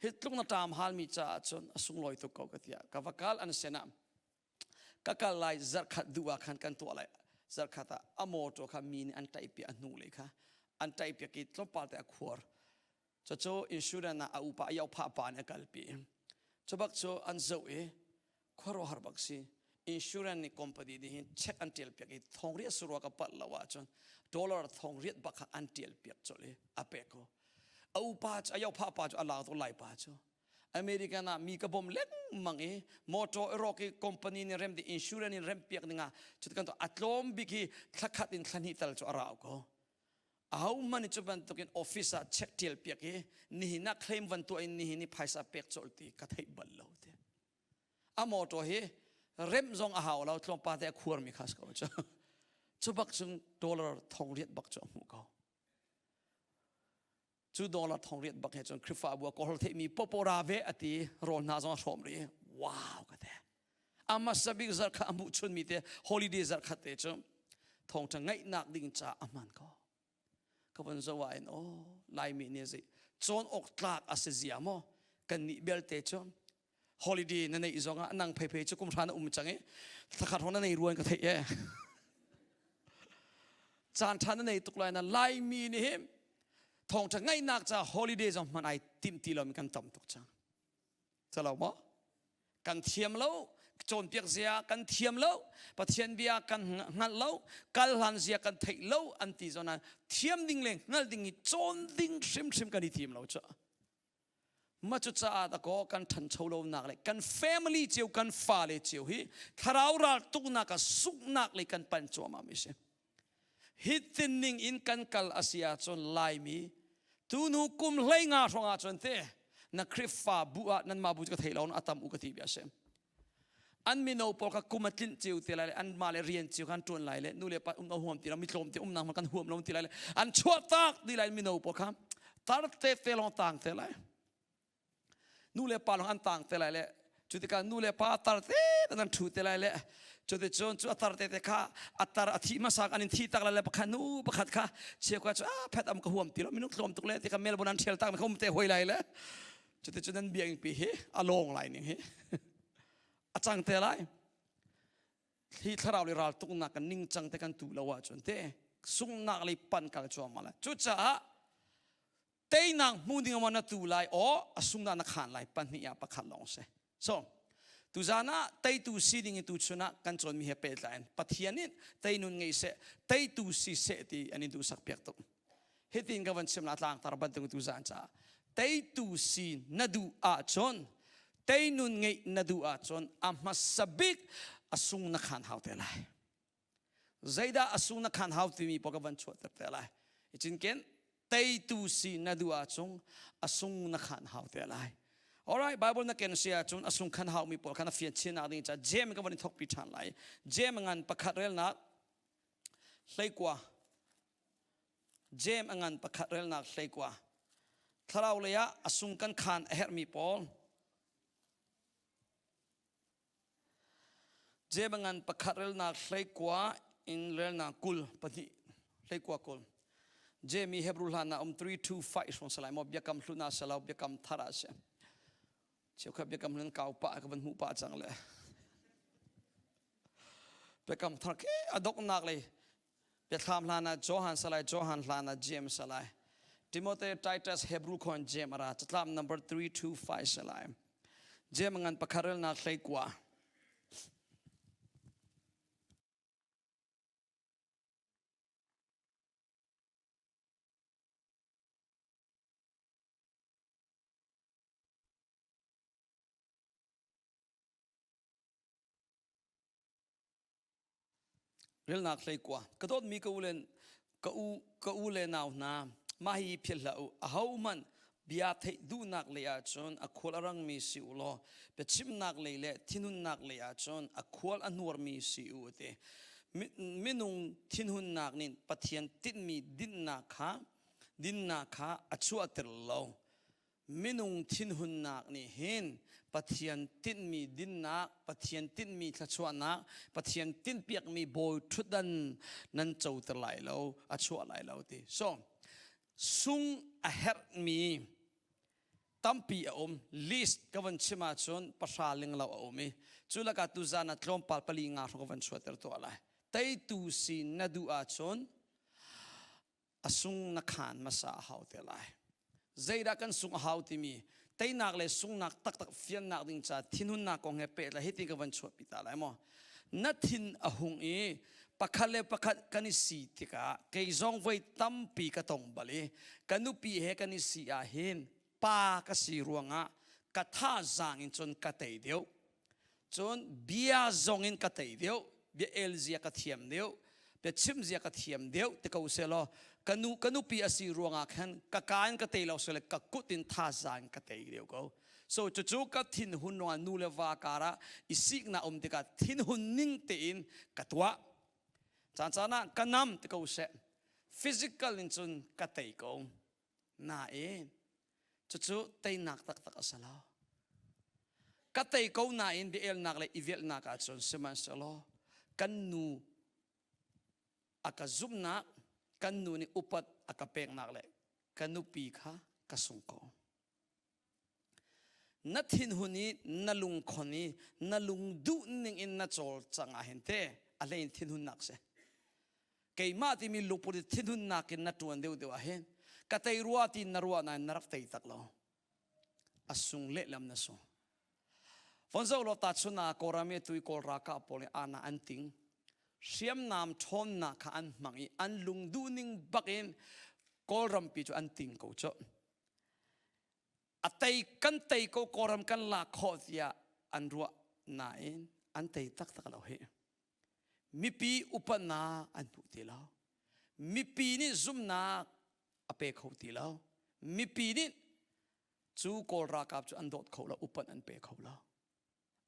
Hi tluk na ṭam halmi caah cun a sunglawi tuk ko ka ti ka va kal an sinah ka kal lai zarkhat duh ah khan kan tuah lai zarkhat ah a motor kha mi nih an ṭaih piak a hnu lei kha an ṭaih piak i tlawmpal te a khuar cucu insurance ah a upa a yophah pa nih a kalpi cu bak cu an zoh i khuaruahhar bak si insurance nih company nih hin check an ṭial piak i thongriat surua ka palh lo ahcun dollar thongriat bak kha an ṭial piak colh i a pek ko a upa cu a yophah pa cu a lak tuk lai pa cu American ah mi ka bawm lengmang i motor i i company nih rem di insurance in rem piak dingah cuti kan a tlawm bik hi thlakhat in thlahnih tal cu a rau ko aho hmanh cu bantukin office ah check tial piak i nihin ah claim van tuah in nihin i phaisa pek colh ti ka theih bal lo ti a motor hi rem zong a hau lo tlawmpa te a khuar mi khas ko cu cu bak cung dollar thong riat bak cu a hmuh ko Cu dollar thong riat bak he cun Khrihfabu ah kawl theihmi popora ve a ti rawl hna zong a hrawm rih. Wow ka te. A hmasa bik zarh kha a hmuh chunmi te holiday zarh khat te cu thawngṭha ngaihnak ding ca a hman ko. Ka von zoh ah in oh Laimi nih zei cawn awk tlak a si zia maw kan nih belte cu holiday na neih zong ah nang phei cu kum hra na um cang i thlakhat hrawng na nei ruan ka theih e caan ṭha na nei tuk lai na Laimi nih hi thawngṭha ngaihnak ca holiday zong hman ai timh ti lomi kan tam tuk cang calo maw kan thiam lo cawnpiak zia kan thiam lo Pathian bia kan hngalh lo kal hlan zia kan theih lo an ti zawn ah thiam ding le hngalh ding i cawn ding hrimhrim kan i tim lo cu Mah cucaah dakaw kan ṭhancho lonak le kan family cio kan fale cio hi thlarau ral tuknak ah sunghnak lei kan pan cuahmah mi si. Hi tinning in kan kal a si ahcun Laimi tunu kum hlei nga hrawng ahcun te na Khrihfa bu ah nanmah bu cu ka thei lo a tam u ka ti bia si. An mino pawl kha kum a tlinh cio te lai le anmah le rian cio khan ṭuan lai le nu le pa um huam ti lo mi tlawm te umnak hmanh kan huam lo ti lai le an chuah tak ti lai mino pawl kha tar te te lawng tang te lai nu le pa lawng an tang te lai le cu tikah nu le pa tar te an ṭhu te lai le cuticun cu a tar te te kha a tar a thi hmasa an in thi tak lai le pakhat nu pakhat kha cheukhat cu a phet am ka huam ti lo minung tlawm tuk le ti kha Melbourne an ṭhial tak mi kha um te hoi lai le Cuticun nan biakinn pi hi a lawng lai ning hi a cang te lai. Hi thlarau le ral tuknak kan ningcang te kan tu lo ahcun te sunghnak lei pan kal cuahmah lai. Cucaah teinak hmu ding na tu lai aw a sungnak na khan lai pahnih ah pakhat lawng si. So tuzan ah teitu si ding in tuchun ah kan cawnmi he pehtlai in Pathian in teinun ngei seh teitu si seh ti an in duhsak piak tuk. Hitin ka van chim la tlangtar bantuk tu zan caah teitu si na duh ahcun teinun ngeih na duh ahcun a hmasa bik a sung na khan hau te lai. Zeidah a sung na khan hau timi pawl ka van chuahter te lai. Cinken teitu si na duh ahcun a sung na khan hau te lai. Alright, Bible na ken si ahcun a sung khan hau mi pawl khan a fian chin ding ca James ka van in thokpi ṭhan lai. James ngan pakhat relnak hleikua Jeim a ngan pakhat relnak hleikua. Thlarau lei ah a sung kan khaan a herhmi pawl. Jeim a ngan pakhat relnak hleikua in relnak 20 pahnih hleikua 20. Jeim i Hebrew hlan ah um 3 2 5 hrawng salai maw biakam hlun ah salo biakam thar ah si. Cheukhat biakam hlun kau pah ka van hmuh pah cang le. Biakam thar ke a doknak lei Biathlam hlan ah Johan salai, Johan hlan ah James salai. Timote, Titus, Hebrew khon James ara catlap number 325 salai. James ngan pakhat relnak hlei kua. Relnak hleikua. Ka dawtmi ka u le ka u ka u le nau hna, mah hi philh hlah u. Ahohmanh bia theih duhnak lei ahcun a khual a rangmi si u law biachimnak lei le thinhunnak lei ahcun a khual a hnuarmi si u a ti. Minung thinhunnak nih Pathian tinhmi dinnak kha dinnak kha a chuahter lo. Minung thinhunnak nih hin Pathian tinhmi dinnak, Pathian tinhmi thluachuahnak, Pathian tinhpiakmi bawi ṭhutdan nan coter lai lo, a chuah lai lo ti. So, sung a herhmi tampi a um. List ka van chim ahcun pahra ling lo a um i cu lakah tuzan ah tlawmpal pali nga hrawng ka van chuahter tuah lai. Teitu si na duh ahcun a sung na khaan hmasa a hau te lai. Zeidah kan sung a hau timi teinak le sungnak taktak fiannak ding ca thinhunnak kong he pehtlai hiti ka van chuahpi ta lai maw? Na thin a hung i pakhat le pakhat kan i si tikah kei zong voi tampi ka tong bal i ka nupi he kan i si ah hin pa ka si ruangah ka thazaang in cun ka tei deuh. Cun bia zong in ka tei deuh, bia el zia ka thiam deuh, bia chim zia ka thiam deuh ti ko selaw ka nu ka nupi a si ruangah khan ka ka in ka tei lo sele ka kut in thazaang in ka tei deuh ko. So cucu ka thinhun ruangah nu le va karah i siknak um tikah thinhun ning tein ka tuah. Caan caan ah ka nam ti ko seh. Physical in cun ka tei ko. Nain cucu teinak taktak a si lo. Ka tei ko nain bia-elnak le i velhnak ahcun sihmanhsehlaw kan nu a ka zumhnak, kan nu nih upat a ka peknak le ka nupi kha ka sung ko. Na thinhun i na lungkhon i na lung duh ning in na cawlcang ah hin te a hlei in thinhunnak si. Keimah timi lungput i thinhunnak in na ṭuan deuhdeuh ah hin ka tei rua ti na ruah nain na rak tei tak lo. A sung lehlam na sung. Von zoh law tahchun ah Kawlram i tui Kawl ralkap pawl nih ana an ting. Hriamnam ṭhawnnak kha an hmang i an lung duhning bak in Kawlrampi cu an ting ko cu. A tei kan tei ko Kawlram kan lak khawh tiah an ruah nain an tei taktak lo hi. Mipi upatnak an hmu ti lo. Mipi nih zumhnak a pe kho ti lo. Mipi nih cu Kawl ralkap cu an dawt kho lo, upat an pe kho lo.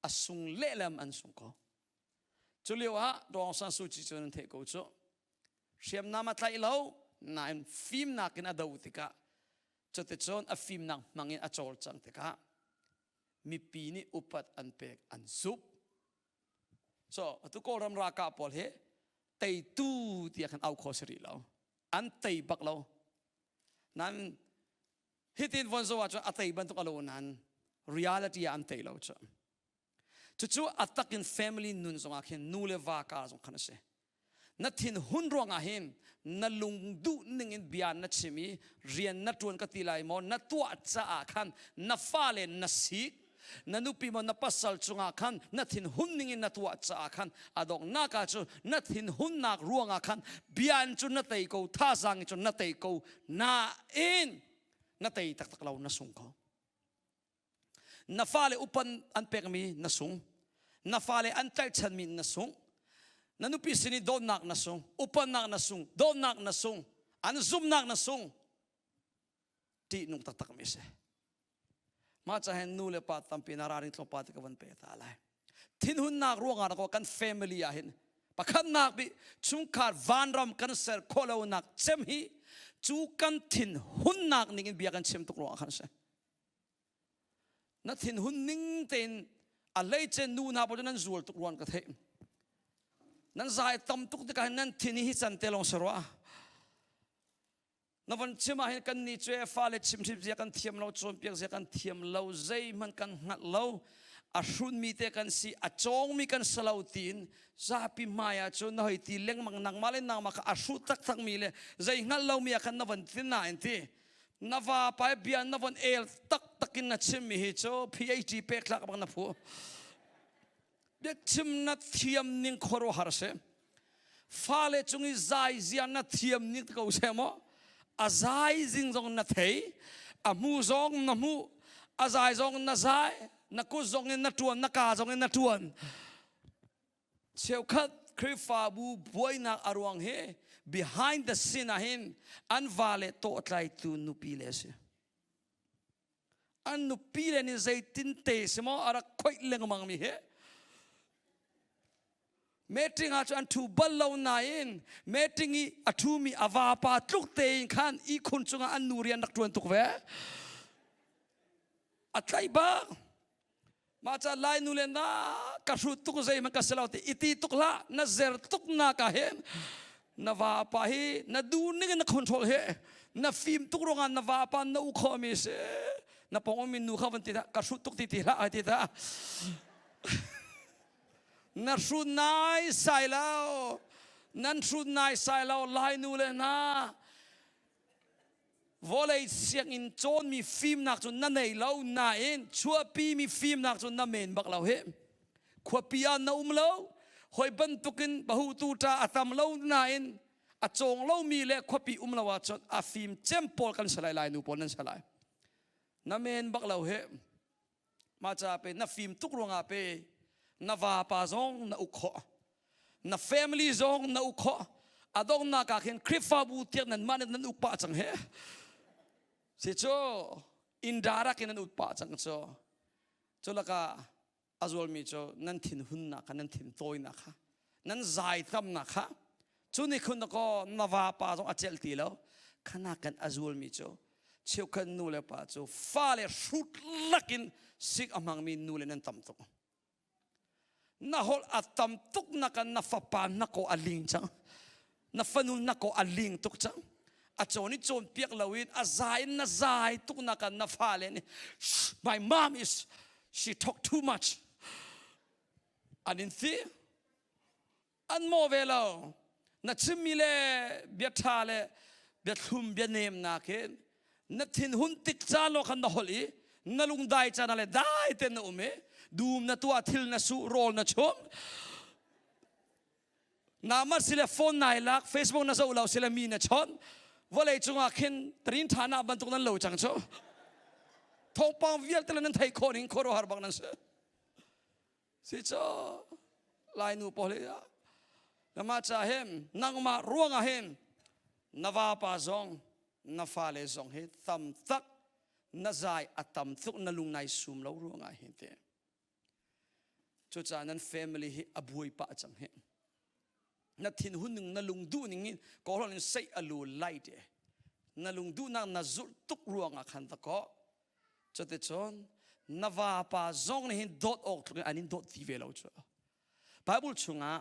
A sung lehlam an sung ko. Cu lio ah Daw Aung San Suu Kyi cu nan theih ko cu. Hriamnam a tlaih lo, nain fimnak in a do tikah cuticun a fimnak hmang in a cawlcang tikah mipi nih upat an pek an zumh. So atu Kawlram ralkap pawl hi teitu tiah khan au kho si rih lo. An tei bak lo. Nan hitin von zo ahcun a tei bantuk a lo nan reality ah an tei lo cu. Cucu a takin family nun zongah khin nu le va kar zong khan a si. Na thinhun ruangah hin na lung duh ning in bia na chim i rian na ṭuan ka ti lai maw na tuah caah khan na fale na sik na nupi maw na pasal cungah khan na thinhun ning in na tuah caah khan a donghnak ah cun na thinhunnak ruangah khan bia in cun na tei ko thazaang in cun na tei ko nain na tei taktak lo na sung ko Na fale upan an pekmi na sung. Na fale an tlaihchanmi na sung. Na nupi sin i dawtnak na sung. Upannak na sung. Dawtnak na sung. An zumhnak na sung. Ṭihnung taktak mi si. Mah ca hin nu le pa tampi na ralring tlawmpal te ka van pe ta lai. Thinhunnak ruangah na kan family ah hin pakhatnak bi chungkhar vanram kan ser khawh lonak cem hi cu kan thinhunnak ning in bia kan chim tuk ruangah khan si. Na thinhun ning tein a hleice nu hna pawl cu nan zual tuk ruan ka theih. Nan zai tam tuk tikah hin nan thin hi can te lawng si rua. Na von chim ah hin kan ni cu fale chimhrim zia kan thiam lo, cawnpiak zia kan thiam lo, zeihmanh kan hngalh lo. A hrunmi te kan si, a cawngmi kan si lo tiin zapi hmai ah cun na hoi ti lengmang nangmah le nangmah kha a hruh taktakmi le zei hngalh lomi ah khan na von ti nain ti na vapa bia na von el taktak in na chimmi hi cu PhD pek tlak bang na phu biachim na thiam ning khuaruahhar si fale cung i zai zia na thiam ning ko se maw a zai zing zong na thei a hmu zong na hmu a zai zong na zai na kut zong in na tuan na ka zong in na tuan Cheukhat Khrihfabu buainak a ruang hi behind the scene ah hin an vale tawhtlaitu nupi le a si. An nupi le nih zeitin te si maw a rak khoih lengmang mi hi. Meeting ah cun an thu bal lo nain meeting i a thumi a vapa tluk tein khan ihkhun cungah an nu rian rak ṭuan tuk ve. A tlai bak. Mah ca Lai nu le na ka hrut tuk zeihmanh ka si lo ti iti tuk hlah na zer tuk na ka hin na vapa hi na duh ning in na control hi na fim tuk ruangah na vapa na u kho mi si na pong mi nu kha van ti ka hrut tuk ti ti hlah ai ti ta na hrut nai sai lo nan hrut nai sai lo Lai nu le hna Vawlei sianginn cawnmi fimnak cu na nei lo nain chuahpimi fimnak cu na men bak lo hi. Khuapi ah na um lo, hoi bantukin bahutu ṭa a tam lo nain a cawng lomi le khuapi um lo ahcun a fim cem pawl kan si lai lai nu pawl nan si lai. Na men bak lo hi. Mah ca pe na fim tuk ruangah pe na vapa zong na uk khawh. Na family zong na uk khawh. A donghnak ah khin Khrihfabu tiang nanmah nih nan uk pah cang he. Si cu indirect in nan uk pah cang cu. Cu lakah a zualmi cu nan thinhunnak kha nan thintawinak kha nan zaitlamnak kha cu nih khun kaw na vapa zong a celh ti lo khana kan a zulmi cu cheukhat nu le pa cu fale hrut lakin sik a hmangmi nu le nan tam tuk na holh a tam tuk na kan na fapa na ko a ling cang na fanu na ko a ling tuk cang a cawn i cawn piak lo in a zai in na zai tuk na kan na fale nih my mom is she talk too much an in thi an maw ve lo na chimmi le bia ṭha le bia thlum bia nem nak hin na thin hun tik caan lo khan na holh i na lungdai caan le dai ten na um i dum na tuah thil na su rawl na chum nama sile phone nai lak facebook na zoh lo sile mi na chawnh vawlei cungah khin tarin ṭha na bantuk nan lo cang cu thawngpang vialte le nan theih khawh ning khuaruahhar bak nan si Si cu Lainu pawl hi namah ca hin nangmah ruangah hin na vapa zong na fale zong hi tam tak na zai a tam tuk na lung nai sum lo ruangah hin te cucaah nan family hi a buai pah cang hi na thinhun ning na lung duh ning in kawlhawn in seih a lu lai te na lung duhnak na zulh tuk ruangah khan ta ko cuticun na vapa zong nih hin dawt awk tluk in an in dawt ti ve lo cu Bible chungah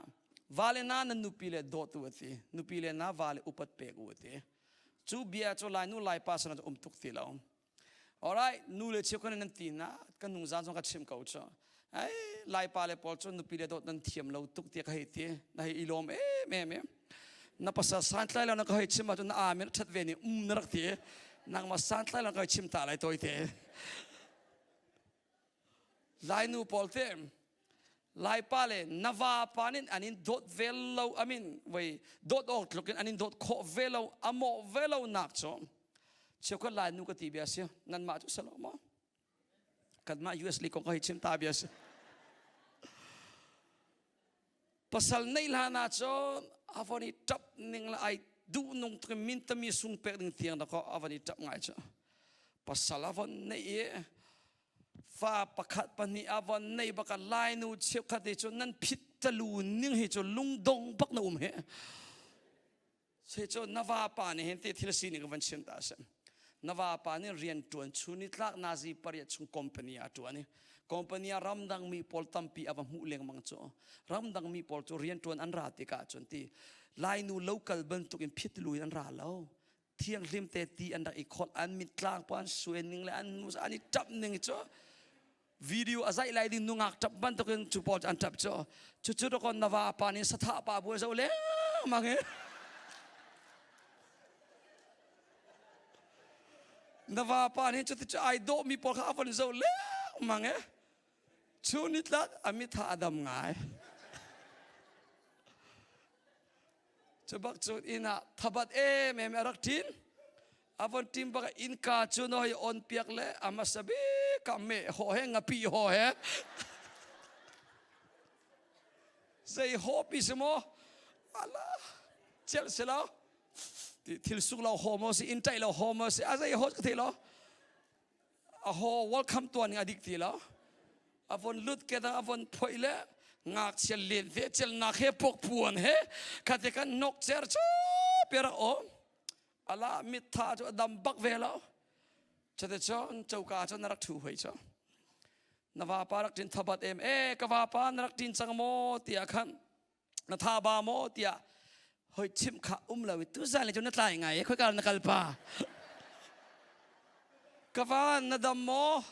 vale na nan nupi le dawt u ati nupi le na vale upat pek u ati cu bia cu lai nu lai pa sana um tuk ti lo Alright, nu le cheu kan nan ti na kan nung zan zong ka chim ko cu. Ai lai pa le pawl cu nupi le dawt nan thiam lo tuk ti ka hei ti. Na hei i lawm em em em. Na pasal santlai lo na ka hei chim ahcun na amen that ve ni um na rak ti. Nangmah santlai lo ka hei chim ta lai toi te. Lai nu pawl te Laipa le na vapa nih an in dawt ve lo amin voi dawt awk tluk in an in dawt khawh ve lo a mawh ve lo nak cu cheukhat Lai nu ka ti bia si nanmah cu salo maw kanmah US li kong ka hei chim ta bia si pasal nei hlan ah cun a von i ṭap ning le ai duh nung tuk in min tami sung pek ding tiang dah kaw a von i ṭap ngai cu pasal a von nei i fa pakhat pahnih a von nei bak a lainu cheukhat hi cu nan phit talu ning hi cu lungdong bak na um he Se cu na vapa nih hin ti thil sining ka van chim ta a si. Na vapa nih rian ṭuan chun i tlak nazi pariat chung company ah ṭuan i company ah ramdang mi pawl tampi a va hmuh lengmang cu ramdang mi pawl cu rian ṭuan an ra tikah cun ti Lainu local bantuk in phit lu in an ra lo thianghlim te ti an rak i kholh an mit tlang pa an suen ning le an nu an i ṭap ning cu video a zaih lai ding nungak ṭap bantukin cu pawl cu an ṭap cu cucu dawkaw na va pa nih sathah pa bu zo lengmang i na va pa nih cuti cu ai dawh mi pawl kha a von zo lengmang i cu nitlak a mitha a dam ngai Cu bak cu inn ah thabat em em a rak ṭin. A von ṭin bak innka cu no hei on piak le a hmasa bik ah meh haw he ngapi haw he zei haw pi si maw ala celh si lo thil suk lo haw maw si inn ṭaih lo haw maw si a zei haw ka thei lo a haw welcome tuan ning a dik ti lo a von lut ke dang a von phoih le ngakchia len ve celnak he pok puan he khate kan nok cer cu per a om ala mit tha cu a dam bak ve lo. Cuticun coka cun na rak ṭhu hoi cu. Na vapa rak ṭin thabat em e ka vapa na rak ṭin cang maw tiah khan na tha ba maw tiah hoi chimh kha um lo i tuzan le cu na tlai ngai e khoika na kal pa ka va na dam maw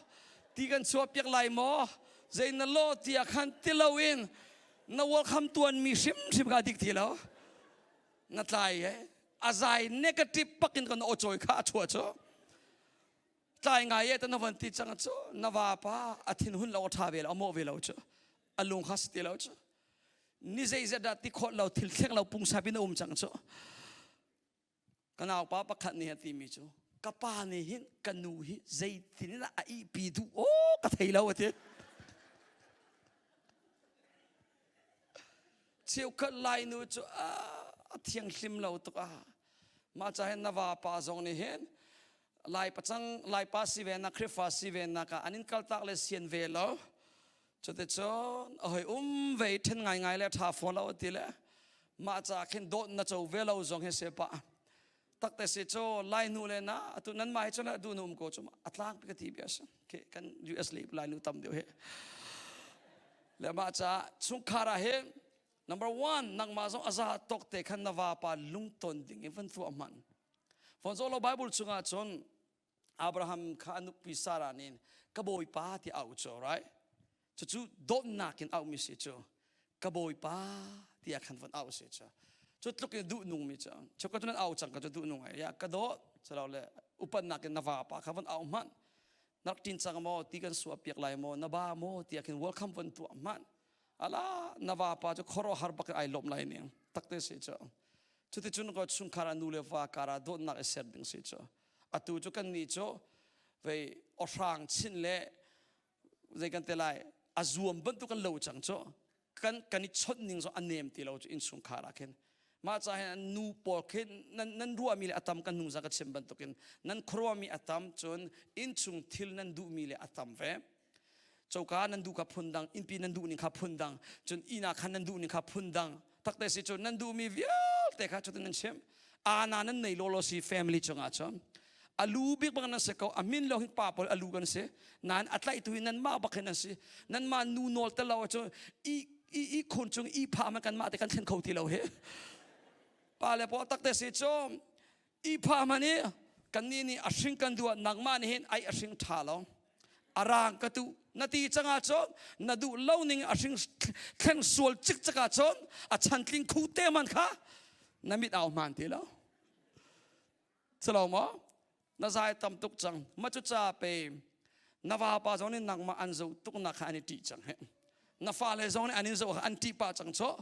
ti kan chuah piak lai maw zei na lo tiah khan ti loin na welcome tuan mi hrimhrim kha dik ti lo na tlai e a zai negative pakin kan aw cawi kha a chuah cu tlai ngai e ta na van ti cang cu na vapa a thin hun lo a tha ve lo a mawh ve lo cu a lung kha si ti lo cu ni zeizat dah ti khawt lo thil thleng lo pungsa bin a um cang cu ka naupa pakhat nih a timi cu ka pa nih hin ka nu hi zeitin in a ihpi duh aw ka thei lo a ti cheukhat lai nu cu a thianghlim lo tuk a mah ca hin na vapa zong nih hin lai pacang lai pa si ve na Khrifa si ve na ka an in kaltak le sian ve lo cuticun a hoi um ve then ngai ngai le tha fawn lo ti le mah ca khin dawt na co ve lo zong hi se pa takte si cu lai nu le na atu nan mai cu le du nu um ko cu a tlang pi ka ti bia si ke kan US le lai nu tam deuh he le mah ca chungkhar ah hin number one nangmah zong aza tok te khan na vapa lungton ding in van tuah hman fon zo lo bible chungah cun Abraham kha a nupi Sarah nih ka bawipa ti au cu right cucu dawtnak in auhmi si cu ka bawipa tiah khan von au si cu cu tluk in duh nung mi cu cu ka cu au cang ka cu duh nung ai ya ka dawt calo le upannak in na vapa kha von au hmanh nak tin cang maw ti kan suah piak lai maw na ba maw tiah khin welcome von tuah hmanh ala na vapa cu khoro har bak ai lawm lai ning takte si cu cuticun ko chungkhar ah nu le va kar ah dawtnak i ser ding si cu atu cu kan nih cu vei awhrang chin le zei kan te lai a zuam bantuk kan lo cang cu kan kan i chawnh ning zong a nem ti lo cu innchungkhar ah khin mah ca hin nu pawl khin nan nan ruahmi le a tam kan nung za ka chim bantukin nan khuaruahmi a tam cun innchung thil nan duhmi le a tam ve coka nan duh kha phundang innpi nan duh ning kha phundang cun ina khan nan duh ning kha phundang takte si cun nan duhmi vialte kha cutin nan chim ana nan nei law law si family cungah cun alu bik bang nan si ko a min lo hin pa pawl alu kan si nain a tlaih tu hi nan mah bak hin an si nan mah nu nawl te lo cu i i i khun cung i pha man kan mah te kan thlen kho ti lo hi pa le pawl takte si cu i pha man i kan nih nih a hring kan duh nangmah nih hin ai a hring ṭha lo a rang ka tu na ti cangah cun na duh lo ning a hring thleng sual cikcek ah cun a chantling khu te man kha na mit au hmaan ti lo Silo maw na zai tam tuk cang ma cu ca pe na vapa zong nih nangmah an zoh tuk nak kha an i ṭih cang he na fale zong nih an in zoh an ṭih pah cang chaw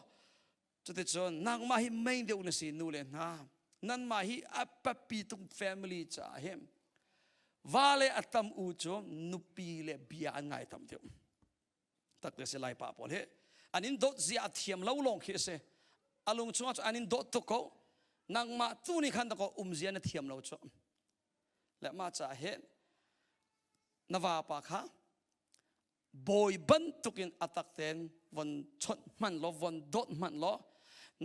Cuticun nangmah hi mei deuh na si nu le hna nanmah hi a papi tuk family caah hin va le a tam u cu nupi le bia an ngai tam deuh tak te si lai pa pawl hi an in dawt zia a thiam lo lawng khi a si a lung chungah cu an in dawt tuk ko nangmah tu nih khan ko um zia na thiam lo cu le mah caah hin na vapa kha bawi bantukin a tak tein von chawnh hmanh law von dawt hmanh law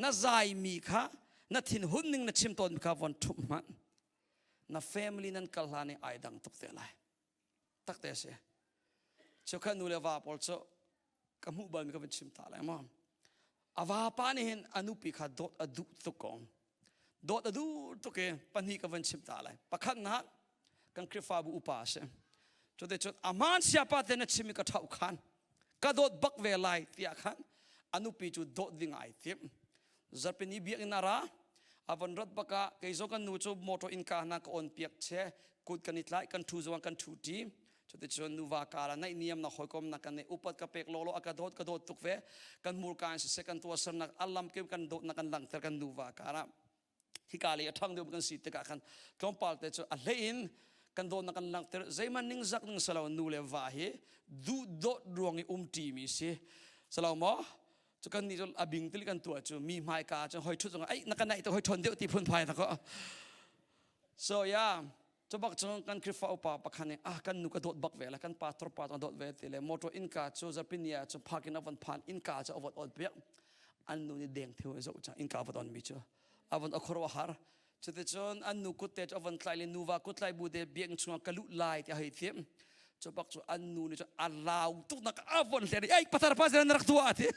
na zaimi kha na thinhun ning na chim tawnmi kha von ṭhumh hmanh na family nan kal hlan i ai dang tuk te lai tak te si cu nu le va pawl cu ka hmuh balmi ka van chim ta lai maw a vapa nih hin a nupi kha dawt a duh tuk ko dawt a duh tuk i pahnih ka van chim ta lai pakhatnak kan Khrihfabu upa a si cuticun a hmaan siapa te na chim i ka ṭhauh khan ka dawt bak ve lai tiah khan a nupi cu dawt ding ai tim zarpini biakinn a ra a von rat bak ah kei zong kan nu cu motor innka hna ka on piak che kut kan i tlai kan ṭhu zong kan ṭhu ṭi cuticun nuva kar ah naihniam na hawikom na kan upat ka pek lawlaw a ka dawt ka dawt tuk ve kan hmurka in siseh kan tuahsernak a lam kim kan dawtnak kan langhter kan nuva kar ah hika lei a ṭhang deuh kan si tikah khan tlawmpal te cu a hlei in kan dawtnak kan langhter zeihmanh ningzak ning salo nu le va hi duh dawt ruang i um ṭimi si salo maw cu kan nih cu a bing til kan tuah cu mi hmaika cun hoi ṭhut zong ai na ka naih te hoi ṭhawn deuh ti phun phai ta ko so yeah cu bak cun kan Khrihfa upa pakhat nih ah kan nu ka dawt bak ve la kan pastor pa dawt ve ti le motor innka cu zarpini ah cu parking a von phan innka cu a von on piak an nu nih deng theu zoh cang innka a von on mi cu a von a khuaruah har. Cuticun an nu kut te cu a von tlai le nuva kut tlai bu te biakinn chungah ka luh lai tiah hei tim. Cu bak cu an nu nih cun a lau tuk nak a von hlen i ei patar pa zenan na rak tuah a ti.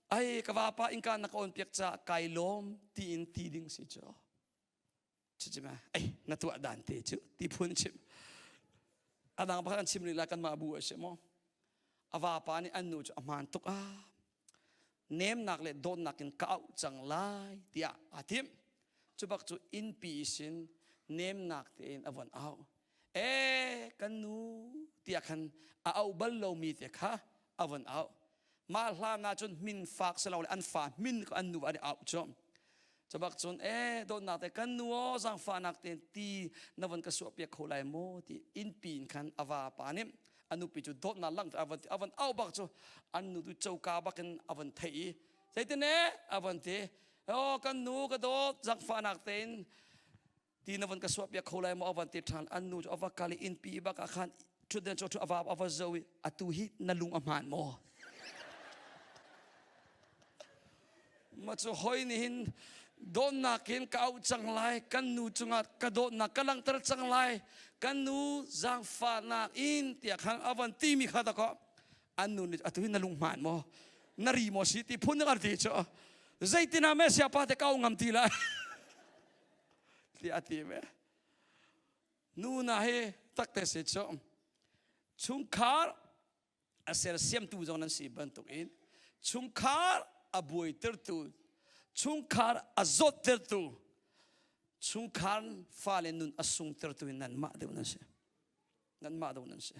Ai ka vapa innka na ka on piak caah kai lawm tiin ti ding si cu. Cucu ma ei na tuah dan te cu ti phun chim. A dang pakhat an chim rih lai kanmah bu a si maw? A vapa nih an nu cu a hmaan tuk ah nemnak le dawtnak in ka auh cang lai tiah aa timh. Cu bak cu innpi sin nemnak tein a von auh. E kan nu tiah khan a auh bal lomi te kha a von auh. Mah hlan ah cun min fak si lo le an fa min an nu an i auh cu. Cu bak cun e dawtnak te kan nu aw zaangfahnak tein ti na von ka suah piak kho lai maw ti innpi in khan a vapa nih a nupi cu dawtnak langhter a von ti a von auh bak cu an nu tu coka bak in a von theih i zeitin e a von ti aw kan nu ka dawt zaangfahnak tein ti na von ka suah piak kho lai maw a van ti ṭhan an nu cu a va kal i innpi bak ah khan ṭhutden cu a va a va zo i atu hi na lung a hmaan maw ma cu hoi nih hin dawtnak in ka auh cang lai kan nu cungah ka dawtnak ka langhter cang lai kan nu zaangfahnak in tiah khan a van timi kha dakaw an nu nih atu hi na lung hmaan maw na ri maw si ti phun an ti cu zeitin ah meh pa te ka au ngam ti lai tiah a ti ve. Nu na hi takte si cu chungkhar a sersiamtu zong nan si bantuk in chungkhar a buaitertu chungkhar a zawttertu chungkhar fale nun a sungtertu in nanmah deuh nan si nanmah deuh nan si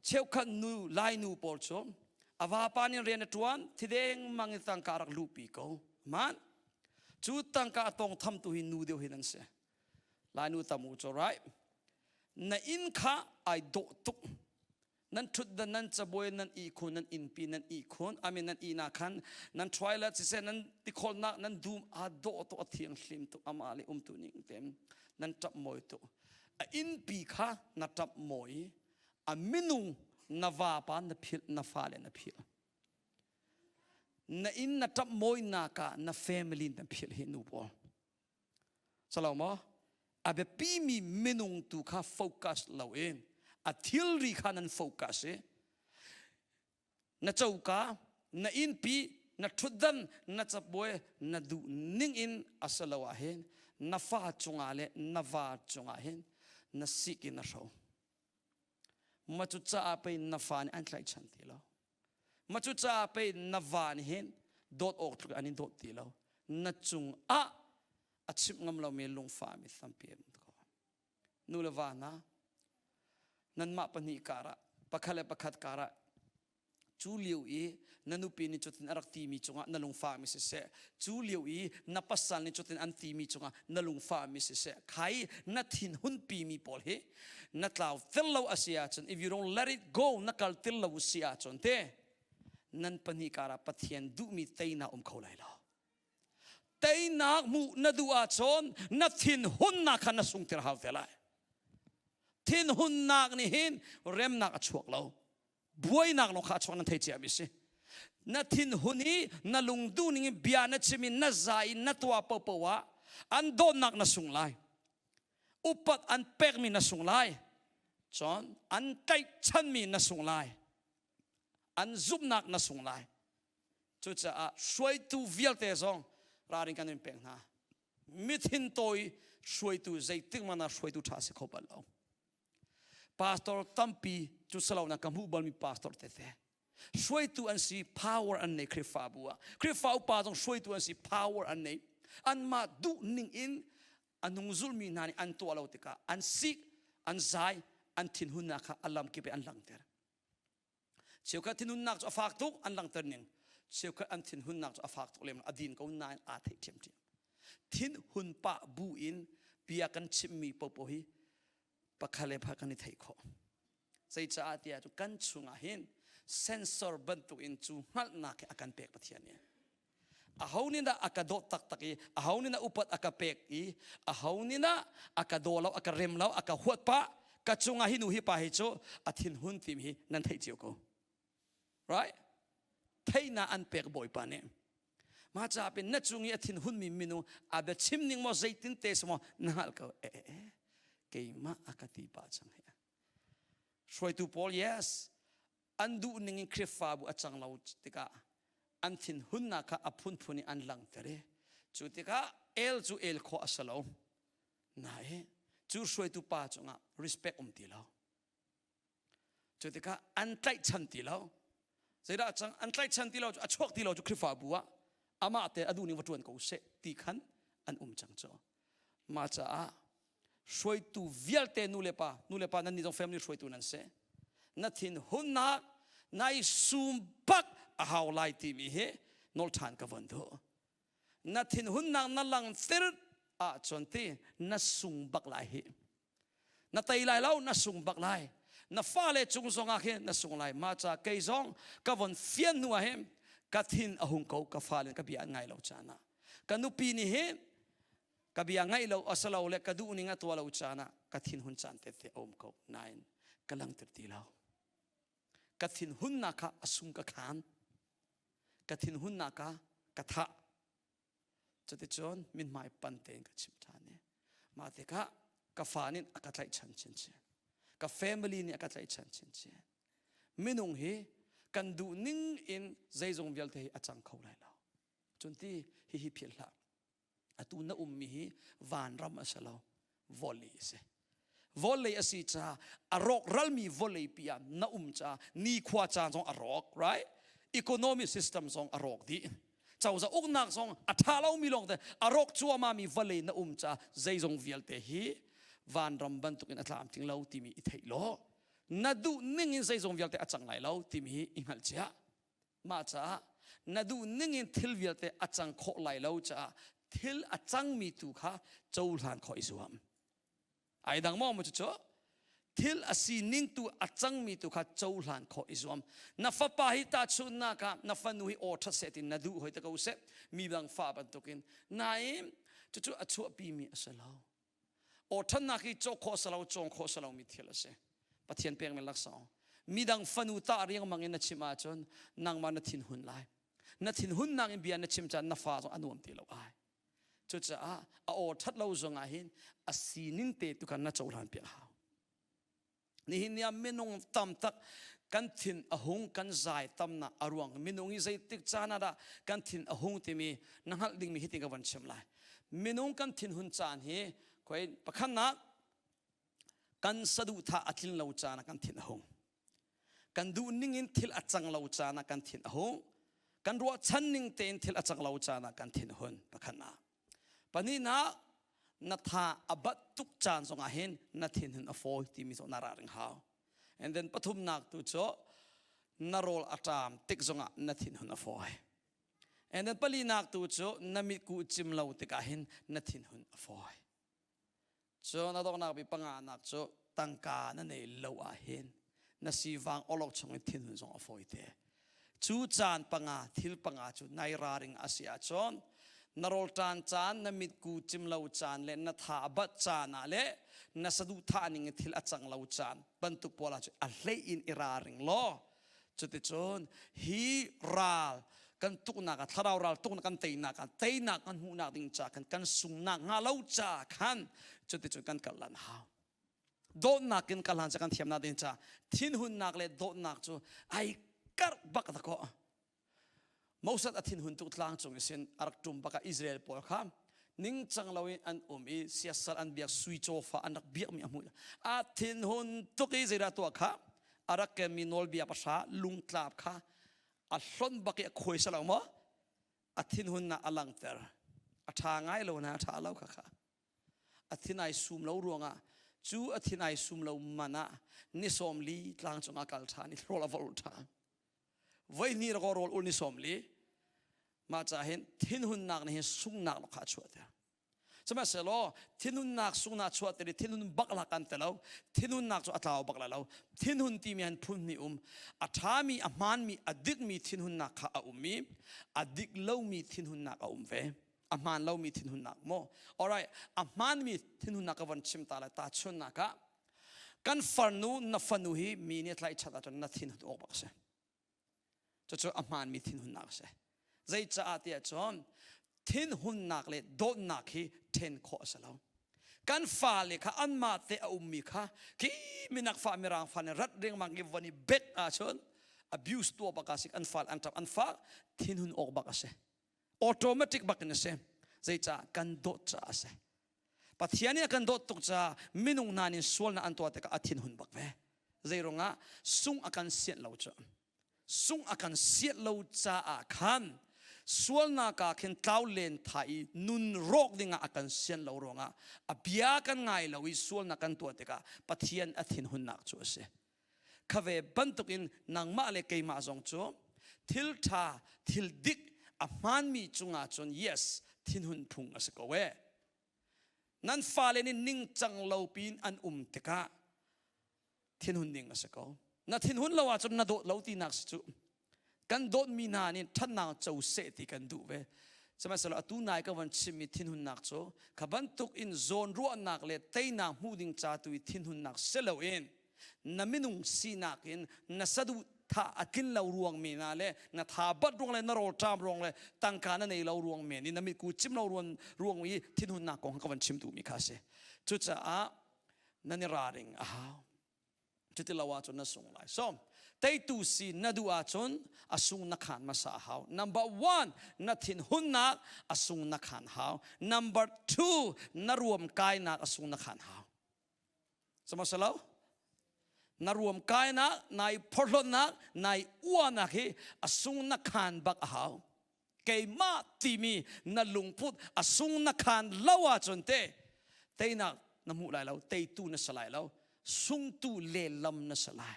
cheukhat nu lai nu pawl cu a vapa nih rian a ṭuan thideng mang in tangka rak luhpi ko man cu tangka a tong thamtu hi nu deuh hi nan si lai nu tam u cu right na inn kha ai dawh tuk nan ṭhutdan nan cabuai nan ihkhun nan innpi nan ihkhun amin nan ihnak khan nan toilet siseh nan tikhawlnak nan dum aa dawh tuk a thianghlim tuk amah le umtu ning te nan ṭap mawi tuk a innpi kha na ṭap mawi a minung na vapa na philh na fale na philh na inn na ṭap mawinak ah na family na philh hi nu pawl Salo maw? A biapimi minung tu kha focus loin a thilri kha nan focus i na coka, na innpi, na ṭhutdan, na cabuai na duh ning in a si lo ah hin na fa cungah le na va cungah hin na sik in na hro. Ma cu caah pei na fa nih an tlaihchan ti lo. Ma cu caah pei na va nih hin dawt awk tluk an in dawt ti lo. Na cungah a chimh ngam lomi lungfahmi tampi an um ko. Nu le va hna, nanmah pahnih karah, pakhat le pakhat karah cu lio i na nupi nih cutin a rak timi cungah na lungfahmi siseh cu lio i na pasal nih cutin an timi cungah na lungfahmi siseh khai na thinhun pimi pawl hi na tlau tel lo a si ahcun if you don't let it go na kal tel lo si ahcun te nan pahnih karah Pathian duhmi teinak um kho lai lo teinak hmuh na duh ahcun na thinhunnak kha na sungter hau te lai thinhunnak nih hin remnak a chuak lo buainak lawng kha a chuak nan thei cia mi si na thinhun i na lungduh ning in bia na chim i na za i na tuah popo ah an dawtnak na sung lai upat an pekmi na sung lai cun an tlaihchanmi na sung lai an zumhnak na sung lai cucaah hruaitu vialte zong ralring kan in pek hna mithin tawi hruaitu zeitik hmanh ah hruaitu ṭha si kho bal lo Pastor tampi cu salo na ka hmuh balmi pastor tete. Hruaitu an si power an nei Khrihfabu ah. Khrihfa upa zong hruaitu an si power an nei. Anmah duh ning in a nung zulmi hna nih an tuah lo tikah an sik, an zai, an thinhunnak kha a lamkip in an langhter. Cheukhat thinhunnak cu a fak tuk an langhter ning. Cheukhat an thinhunnak cu a fak tuk lem a din ko nain aa theih ṭhiamṭhiam. Thinhun pah bu in bia kan chimmi popo hi pakhat le pakhat kan i theih khawh. Zeicaah tiah cu kan chungah hin sensor bantuk in cu hngalhnak hi a kan pek Pathian nih. Aho nih dah a ka dawt taktak i aho nih dah upat a ka pek i aho nih dah a ka daw lo a ka rem lo a ka huat pah ka cungah hi nu hi pa hi cu a thinhun timi hi nan theih cio ko. Right? Theihnak an pek Bawipa nih. Mah ca pin na cung i a thin hunmi minung a bia chim ning maw zeitin te si maw na hngalh ko eh eh eh keimah a ka ti pah cang hi. Hruaitu pawl yes an duh ning in Khrihfabu a cang lo tikah an thinhunnak kha a phunphun in an langhter i cu tikah el cu el khawh a si lo. Nain cu hruaitu pa cungah respect um ti lo. Cu tikah an tlaihchan ti lo. Zeidah cang an tlaihchan ti lo cu a chuak ti lo cu Khrihfabu ah amah te a duh ning va ṭuan ko seh ti khan an um cang cu. Mah caah hruaitu vialte nu le pa nu le pa nan nih zong family hruaitu nan si. Na thin hunnak nai sum bak a hau lai timi hi nawl ṭhan ka von duh. Na thinhunnak na langhter ahcun ti na sung bak lai hi. Na tei lai lo, na sung bak lai. Na fale cung zongah khin na sung lai. Mah ca kei zong ka von fian hnu ah hin ka thin a hung ko ka fale ka bia an ngai lo caan ah. Ka nupi nih hin ka bia ngaih lo a si lo le ka duh ning a tuah lo caan ah ka thinhun caan tete a um ko nain ka langter ti lo. Ka thinhunnak kha a sung ka khaan. Ka thinhunnak kha ka thah. Cuticun mithmai pan tein ka chimh ṭhan i mah tikah ka fa nih a ka tlaihchan chinchin. Ka family nih a ka tlaihchan chinchin. Minung hi kan duh ning in zeizong vialte hi a cang kho lai lo. Cun ti hihi philh hlah. Atu na ummi hi vanram a si lo, vawlei a si. Vawlei a si caah a rawkralmi vawlei pi ah na um caah nikhua caan zong a rawk, right? Economy system zong a rawk dih. Cozah uknak zong a ṭha lomi lawng te a rawk cuahmahmi vawlei na um caah zeizong vialte hi vanram bantukin a tlamtling lo timi i theih law na duh ning in zeizong vialte a cang lai lo timi hi i hngalh cia. Mah caah na duh ning in thil vialte a cang khawh lai lo caah thil a cangmi tu kha cohlan khawh i zuam. Ai dang maw mu cucu? Thil a sining tu a cangmi tu kha cohlan khawh i zuam. Na fapa hi tahchunhnak ah na fanu hi aw ṭhat seh ti na duh hoi te ko seh mi dang fa bantukin. Nain cucu a chuahpimi a si lo. Aw ṭhatnak hi cawk khawh si lo, cawng khawh si lomi thil a si. Pathian pekmi laksawng. Midang fanu tah riangmang in na chim ahcun nangmah na thinhun lai. Na thinhunnak in bia na chim caan na fa zong a nuam ti lo ai. Cucaah a aw ṭhat lo zong ah hin a sining te tu khan na cohlan piak hau. Nihin ni ah minung tam tak kan thin a hung kan zai tamnak a ruang minung hi zeitik caan ah dah kan thin a hung timi na hngalh dingmi hitin ka von chim lai. Minung kan thinhun caan hi khoi pakhatnak kan saduhthah a tlin lo caan ah kan thin a hung. Kan duh ning in thil a cang lo caan ah kan thin a hung. Kan ruahchan ning tein thil a cang lo caan ah kan thin a hun pakhatnak. Pahnihnak na tha a bat tuk caan zongah hin na thinhun a fawi timi zong na ralring hau. And then pathumnak tu cu na rawl a ṭam tik zongah na thinhun a fawi. And then palinak tu cu na mitkuh cim lo tikah hin na thinhun a fawi. Cun a donghnak bik panganak cu tangka na nei lo ahhin na sivang awlok chung in thinhun zong a fawi te. Cu caan panga thil panga cu nai raring a si ahcun na rawlṭan caan, na mitku cim lo caan le na tha a bat caan ah le na saduhthah ning in thil a cang lo caan bantuk pawl ah cun a hlei in i raring law Cuticun hi ral kan tuknak ah thlarau ral tuknak kan teinak ah teinak kan hmuhnak ding ca khan kan sungnak hnga lo ca khan cuticun kan kal lan hau. Dawtnak in kal han ca kan thiamnak ding ca thinhunnak le dawtnak cu ai karh bak da kaw. Moses a thinhun tuk tlang cung isin a rak ṭum bak ah Israel pawl kha ningcang loin an um i siasal an biak sui cawfa an rak biakmi a hmuh. A thinhun tuk i zeidah tuah kha a rak kenmi nawlbia pahra lungtlap kha a hlonh bak i a khuai salo maw? A thinhunnak a langhter. A ṭha ngai lo na a ṭha lo kha kha. A thin ai sum lo ruangah cu a thin ai sum lo man ah ni 40 tlang cungah kal ṭhan i rawl a va ulh ṭhan. Voihnih rak rawl ul ni 40 mah ca hin thinhunnak nih hin sunghnak kha a chuahter. Sihmanhsehlaw thinhunnak sunghnak chuahter i thinhun bak lak kan telo. Thinhunnak cu a tlau bak lai lo. Thinhun timi han phun hnih um. A ṭhami, a hmaanmi, a dikmi thinhunnak kha a um i a dik lomi thinhunnak a um ve. A hmaan lomi thinhunnak maw? Alright, a hmaanmi thinhunnak ka von chim ta lai. Tahchunhnak ah kan farnu na fanu hi mi nih a tlaihchat ahcun na thinhun awk bak a si. Cucu a hmaanmi thinhunnak a si. Zei caah tiah cun thinhunnak le dawtnak hi then khawh a si lo. Kan fale kha anmah te a ummi kha khi minak fa mirang fa nih rat riangmang i von i bet ahcun abuse tuah bak a si an fal an ṭap an fak thinhun awk bak a si. Automatic bak in a si. Zeicah kan dawt caah a si. Pathian nih a kan dawt tuk caah minung hna nih sualnak an tuah tikah a thinhun bak ve. Zei ruangah sung a kan sianh lo cu. Sung a kan sianh lo caah khan sualnak ah khin tlau len tha i nun rawk dingah a kan sian lo ruangah a bia kan ngai lo i sualnak kan tuah tikah Pathian a thinhunnak cu a si. Kha ve bantukin nangmah le keimah zong cu thil ṭha, thil dik a hmaanmi cungah cun yes thinhun phung a si ko ee. Nan fale nih ningcang lo piin an um tikah thinhun ding a si ko. Na thinhun lo ahcun na dawt lo tinak si cu. Kan dawtmi hna nih ṭhatnak co seh ti kan duh ve. Sihmanhsehlaw atu nai ka von chimmi thinhunnak cu kha bantuk in zawnruahnak le teinak hmuh ding ca tu i thinhunnak si loin na minung sinak in na saduhthah a tlin lo ruang men ah le na tha bat ruang le na rawlṭam ruang le tangka na nei lo ruang men i na mitku cim lo ruang ruang i thinhunnak kong ka van chim duhmi kha a si. Cucaah nan i ralring a hau. Cuti lo ahcun na sung lai. So, teitu si na duh ahcun a sung na khaan hmasa a hau. Number one, na thinhunnak a sung na khaan hau. Number two, na ruam kainak a sung na khaan hau. Sihmanhsehlaw, na ruam kainak, nai phorhlawtnak, nai uanak hi a sung na khaan bak a hau. Keimah timi na lungput a sung na khaan lo ahcun te teinak na hmuh lai lo, teitu na si lai lo, sungtu lehlam na si lai.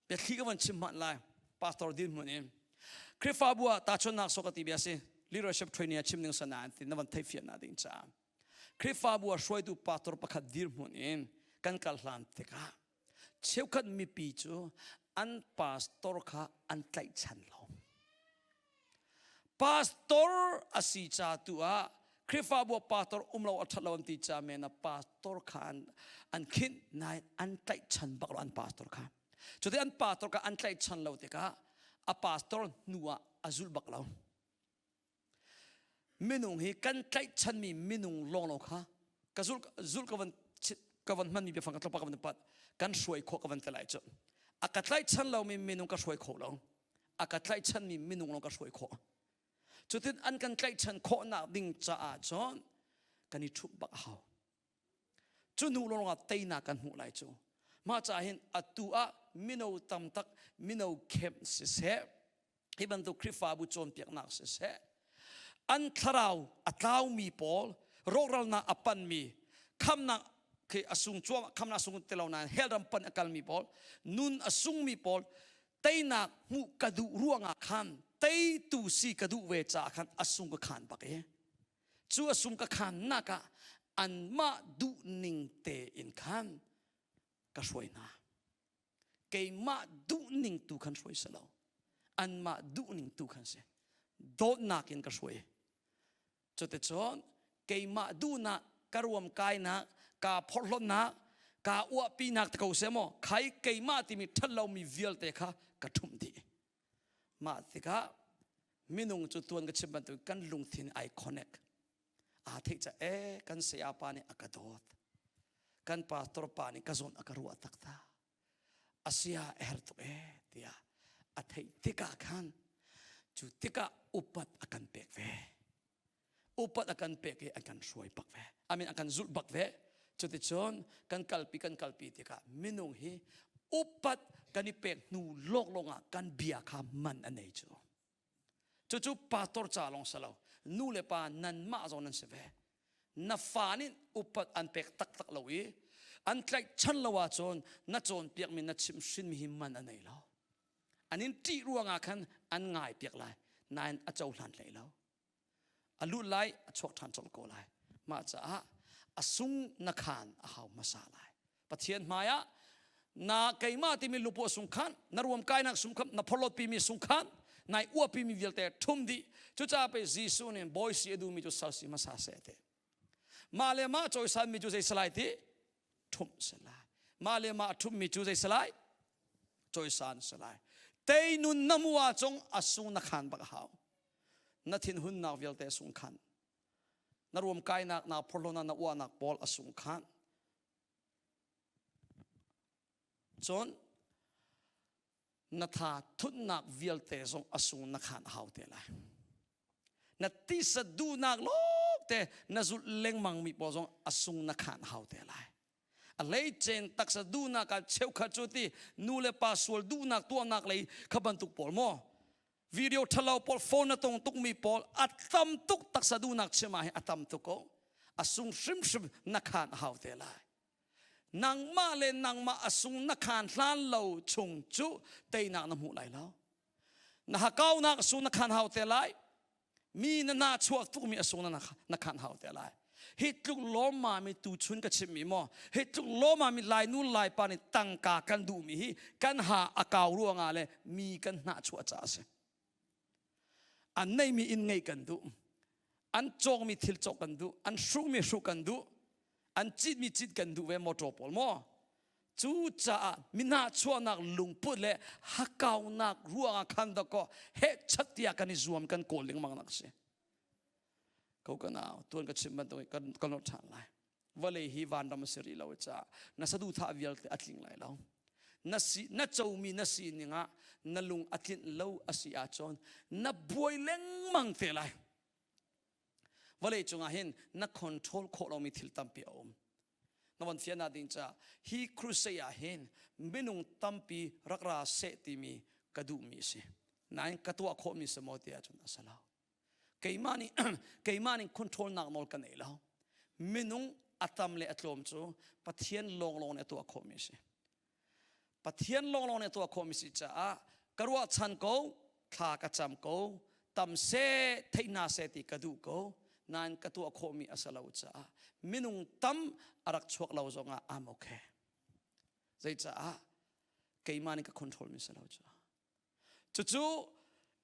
Biathli ka van chim hmanh lai, pastor din hmun in. Khrihfabu ah tahchunhnak sok ka ti bia si, leadership training a chim ning sana an ti na van theihfian na ding caah. Khrihfabu ah hruaitu pastor pakhat dirhmun in kan kal hlan tikah cheukhat mipi cu an pastor kha an tlaihchan lo. Pastor a si ca tu ah Khrihfabu ah pastor um lo a ṭhat lo an ti ca men ah pastor kha an, an khinh nain an tlaihchan bak lo an pastor kha. Cuti an pastor kha an tlaihchan lo tikah a pastor hnu ah a zulh bak lo. Minung hi kan tlaihchanmi minung lawnglawng kha ka zulh zulh ka van ka van hmanmi biafang ka tlawmpal ka van pat kan hruai khawh ka van ti lai cu. A ka tlaihchan lomi minung ka hruai kho lo. A ka tlaihchanmi minung lawng ka hruai khawh. Cutin an kan tlaihchan khawhnak ding caah cun kan i ṭhumh bak a hau. Cu hnu lawngah teinak kan hmuh lai cu. Mah caah hin atu ah mino tam tak mino camp siseh hi bantuk Khrihfabu cawnpiaknak siseh an thlarau a tlaumi pawl rawkralnak a panmi khamnak khi a sung cuam khamnak sung te lo nain hell ram pan a kalmi pawl nun a sungmi pawl teinak hmuh ka duh ruangah khan teitu si ka duh ve caah khan a sung ka khan bak i cu a sung ka khannak ah anmah duhning tein khan ka hruai hna keimah duhning tu khan hruai si lo anmah duhning tu khan si dawtnak in ka hruai cuticun keimah duhnak ka ruam kainak kaa phorhlawtnak kaa uahpinak te ko seh maw khai keimah timi ṭhat lomi vialte kha ka ṭhumh dih mah tikah minung cu tuan ka chim bantuk kan lungthin ai connect aa theih ca e kan saya pa nih a ka dawt kan pastor pa nih ka zawn a ka ruah taktak asia a her tuk e tiah a theih tikah khan cu tikah upat a kan pek ve upat a kan pek i an kan hruai bak ve amin an kan zulh bak ve cuticun kan kalpi kan kalpi tikah minung hi upat kan i pek hnu lawng ah kan bia kha man a nei cu cucu pastor ca lawng si lo nu le pa nanmah zong nan si ve na fa nih upat an pek taktak lo i an tlaihchan lo ahcun na cawnpiakmi na chimhhrinmi hi man a nei lo an in ṭih ruangah khan an ngai piak lai nain a cohlan hlei lo a lut lai a chuak ṭhan colh ko lai mah caah a sung na khaan a hau hmasa lai Pathian hmaiah na keimah timi lupu sung khan na ruam kainak sung khan na phorhlawt pimi sung khan nai uapi mi vialte ṭhum dih cucaah pei Jesuh nih bawi si a duhmi cu sal si hmasa seh ti mah le mah cawisan mi cu zei si lai ti ṭhumh si lai mah le mah ṭhumhmi cu zei si lai cawisan si lai tei nun na mu ahcung a sung na khan bak a hau. Na thinhunnak vialte a sung khan. Na ruamkainak, naa phorhlawnak, na uahnak pawl a sung khan. Cun na tha thutnak vialte zong a sung na khan a hau te lai. Na tisa duhnak lawngte na zulh lengmang mi pawl zong a sung na khan a hau te lai. A hleicen taksa duhnak ah cheukhat cu ti nu le pa sual duhnak tuahnak lei kha bantuk pawl maw video ṭhalo pawl phone na tong tukmi pawl a tam tuk taksa duhnak chim ah hin a tam tuk ko a sung hrimhrim na khan a hau te lai nangmah le nangmah a sung na khan hlan lo chung cu teinak na hmuh lai lo na hakaunak a sung na khan hau te lai mi na na chuak tukmi a sung na na khan hau te lai hi tluk lawmma mi tu chun ka chimmi maw hi tluk lawmma mi lai nu lai pa nih tangka kan duhmi hi kan ha a kau ruangah le mi kan hnah chuah ca a si an neimi inn ngei kan duh an cawkmi thil cawk kan duh an hrukmi hruk kan duh an citmi cit kan duh ve motor pawl maw Cucaah mina chuahnak lungput le hakaunak ruangah khan dakaw hehchat tiah kan i zuam kan kawl lengmang nak si. Ko ka nau tuan ka chim bantuk kan kan lor ṭhan lai. Vawlei hi vanram a si rih lo caah na saduhthah vialte a tling lai lo. Na si na comi na sining ah na lung a tlinh lo a si ahcun na buai lengmang te lai. Vawlei cungah hin na control khawh lomi thil tampi a um. Na von fiannak ding caah hi crusade ah hin minung tampi rak ra seh timi ka duhmi a si. Nain ka tuah khawhmi si maw ti ahcun a si lo. Keimah nih keimah nih control nak nawl ka nei lo. Minung a tam le a tlawm cu Pathian lawnglawng nih a tuah khawhmi a si. Pathian lawnglawng nih a tuah khawhmi si caah ka ruahchan ko, thla ka cam ko, tam seh, theih hna seh ti ka duh ko, nain ka tuah khawhmi a si lo caah minung tam a rak chuak lo zongah I'm okay. Zeicaah keimah nih ka control mi si lo caah. Cucu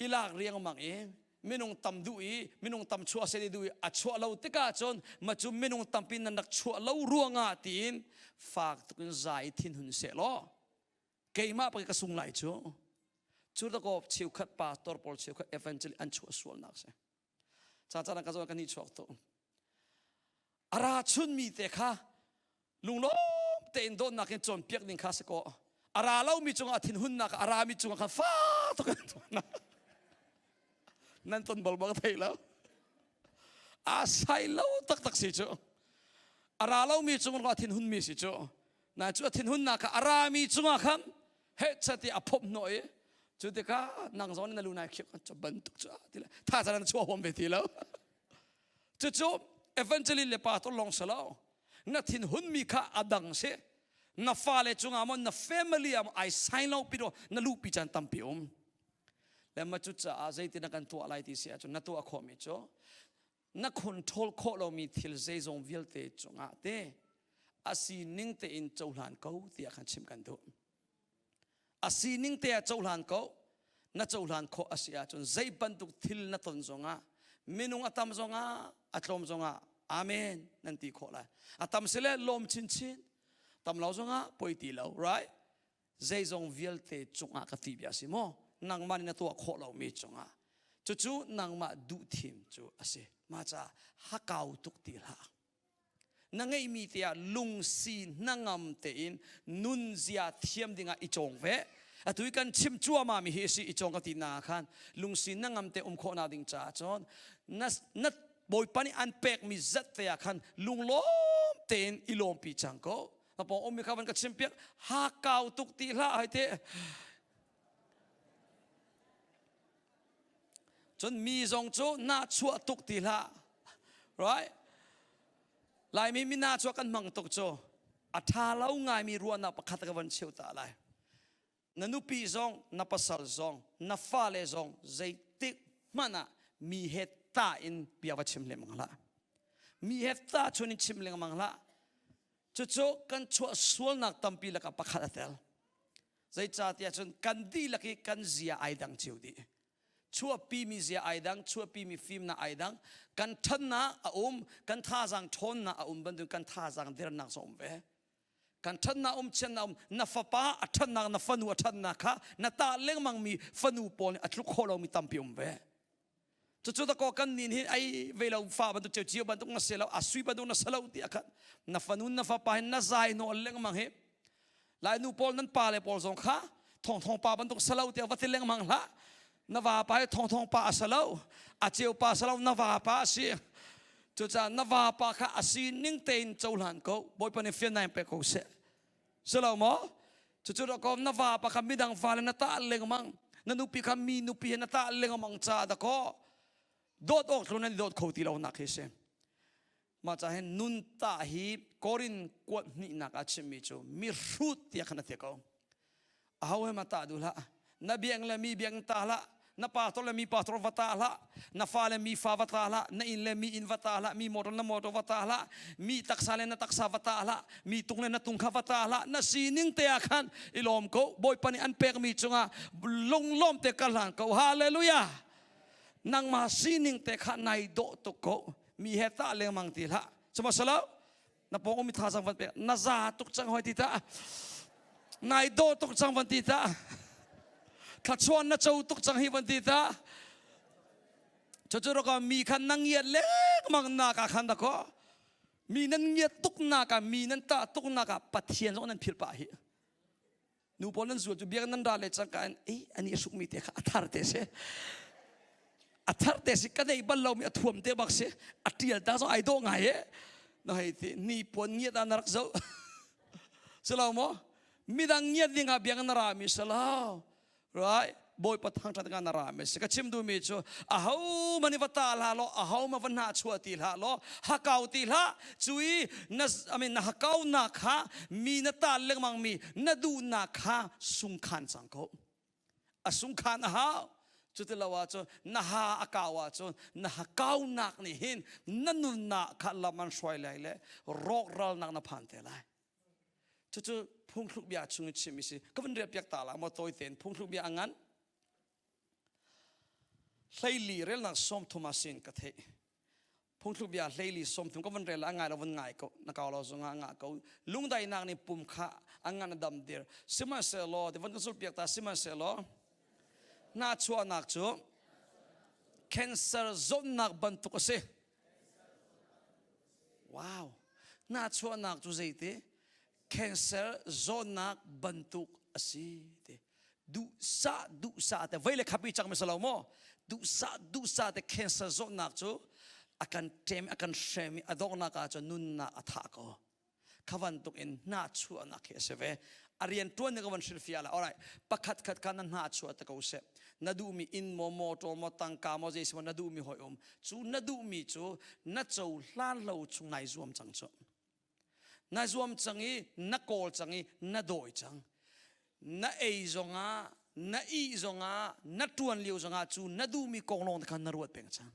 i lak riangmang i minung tam duh i minung tam chuah seh ti duh i a chuah lo tikah cun ma cu minung tampi nan rak chuah lo ruangah tiin fak tuk in za i thinhun seh law keimah pa ka sung lai cu cu dakaw cheukhat pastor pawl cheukhat evangel an chuah sualnak si ca caan ka zawn kan i chuak tu a ra chunmi te kha lunglawm tein dawtnak in cawnpiak ding kha si kaw a ra lomi cungah thinhunnak a rami cungah khan fa tuk in nan ton bal bak thei lo a sai lo taktak si cu a ra lomi cungah thinhunmi si cu na cu a thinhunnak kha a rami cungah khan he chati a phop hnawh i cu tikah nang zong na lu nai khiak cu bantuk cu ti le tha chan chuah huam ve ti lo cucu evangelist le pastor lawng si lo na thinhunmi kha a dang si na fale cungah maw na family ah maw ai sign lo pi na luhpi caan tampi um le ma cu caah zeitin na kan tuah lai ti si ahcun na tuah khawhmi cu na control khawh lomi thil zeizong vialte cungah te a sining tein cohlan ko tiah khan chim kan duh A sining te ah cohlan ko. Na cohlan khawh a si ahcun zei bantuk thil na ton zongah minung a tam zongah a tlawm zongah amen nan ti khawh lai. A tam si le lawm chinchin. Tam lo zongah poi ti lo, right? Zeizong vialte cungah ka ti bia si maw? Nangmah nih na tuah khawh lomi cungah. Cucu nangmah duhthim cu a si. Mah caah hakau tuk ti hlah. Na ngeihmi te ah lungsi hnangam tein nunzia thiam dingah i cawng ve. Atu i kan chim cuahmah mi hi a si i cawng ka ti na khan lungsi hnangam te um khawhnak ding caah cun na na Bawipa nih an pekmi zat te ah khan lunglawm tein i lawmpi cang ko. Na pawng ummi kha van ka chim piak hakau tuk ti hlah hai te. Cun mi zong cu nahchuah tuk ti hlah. Right? Laimi mi nahchuah kan hmang tuk cu a ṭha lo ngaimi ruahnak pakhat ka van cheu ta lai. Na nupi zong, na pasal zong, na fale zong zeitik hmanh ah mi he ta in bia va chim lengmang hlah. Mi he ta chun in chim lengmang hlah. Cucu kan chuah sualnak tampi lakah pakhat a tel. Zeicahtiah cun kan dihlak i kan zia ai dang cio dih. Chuahpimi zia ai dang, chuahpimi fimnak ai dang. Kan ṭhannak a um, kan thazaang ṭhawnnak a um bantuk kan thazaang dernak zong um ve. Kan ṭhannak um, chiatnak um, na fapa a ṭhannak, na fanu a ṭhannak kha na tah lengmangmi fanu pawl nih a tluk khawh lomi tampi um ve. Cucu da ko kan nin hi ai ve lo fa bantuk cheu cio bantuk na se lo a sui bantuk na se lo ti akhat na fanu na fapa hin na zai no lengmang hi Lai nu pawl nan pa le pawl zong kha thong thong pa bantuk salo tiah va ti lengmang hlah. Na va pa hi thong thong pa a salo, a ceu pa salo na va pa a si. Cucaah na va pa kha a sining tein cohlan ko. Bawipa nih fian nai pe ko seh. Silo maw? Cucu dah ko na va pa kha midang fale na tah lengmang. Na nupi kha mi nupi he na tah lengmang ca dah kaw dawt awk tlun nan i dawt kho ti lo nak hi si. Mah ca hin nun tah hi Korin kuat hnihnak ah chimmi cu mihrut tiah khan a ti ko. Aho he ma tah duh hlah. Na biang le mi biang tah hlah. Na pastor le mi pastor va tah hlah. Na fa le mi fa va tah hlah. Na inn le mi inn va tah hlah. Mi motor na motor va tah hlah. Mi taksa le na taksa va tah hlah. Mi tung le na tung kha va tah hlah. Na sining te ah khan i lawm ko. Bawipa nih an pekmi cungah lunglawm te ka hlan ko. Hallelujah. Nangmah sining te kha nai dawh tuk ko. Mi he tah lengmang ti hlah. Cuma salo na pawng um thazaang van pek na za tuk cang hoi ti ta. Nai dawh tuk cang van ti ta. Thlachuan na co tuk cang hi van ti ta. Cucu raka mi khan na ngiat lengmang na ka khan da ko. Mi nan ngiat tuk nak ah mi nan tah tuk nak ah Pathian zong nan philh pah hi. Nu pawl nan zual cu biak nan ra le cangka in ei ani a sukmi te kha a thar te si a thar te si ka nei bal lomi a thuam te bak si a tial ta zong ai dawh ngai e na hei ti ni puan ngiat ah na rak zoh silo maw midang ngiat ding ah biak na ra mi silo right Bawipa thangṭhat nga na ra mi si ka chim duhmi cu aho man i va ta hlah law aho ma va hna chuah ti hlah law hakau ti hlah cui na I mean, na hakau nak kha mi na ta lengmang mi na duhnak kha sungkhan cang ko a sungkhan a hau cuti lo ahcun na ha a kau ahcun na hakaunak nih hin na nunnak kha lam an hruai lai le rawkralnak na phan te lai Cucu phungthluk bia chung i chimmi si. Ka van rel piak ta la maw tawi tein phungthluk bia a ngan. Hleili relnak 30 ah sin ka theih. Phungthluk bia hleili 30 ka van rel a ngai lo van ngai ko na kau lo zongah ngah ko. Lungdainak nih pum kha a ngan a dam dir. Sihmanhsehlaw ti van ka sul piak ta sihmanhsehlaw hna chuahnak cu cancer zawtnak bantuk a si. Wow! Nahchuahnak cu zeiti? Cancer zawtnak bantuk a si ti. Duhsah duhsah te vei le khap i cang mi lo maw? Duhsah duhsah te cancer zawtnak cu a kan ṭem a kan hrem i a donghnak ah cun nunnak a thah ko. Kha bantuk in hnahchuahnak hi a si ve. A rian ṭuan ning ka van hrilhfiah la. Alright, pakhat khat kha na hnahchuah te ko seh. Na duhmi inn maw, motor maw, tangka maw, zei si maw na duhmi hoi um. Cu na duhmi cu na cohlan lo chung nai zuam cang cu. Na zuam cang i na kawl cang i na dawi cang. Na ei zongah, na ih zongah, na ṭuan lio zongah cu na duhmi kong lawng te kha na ruat peng cang.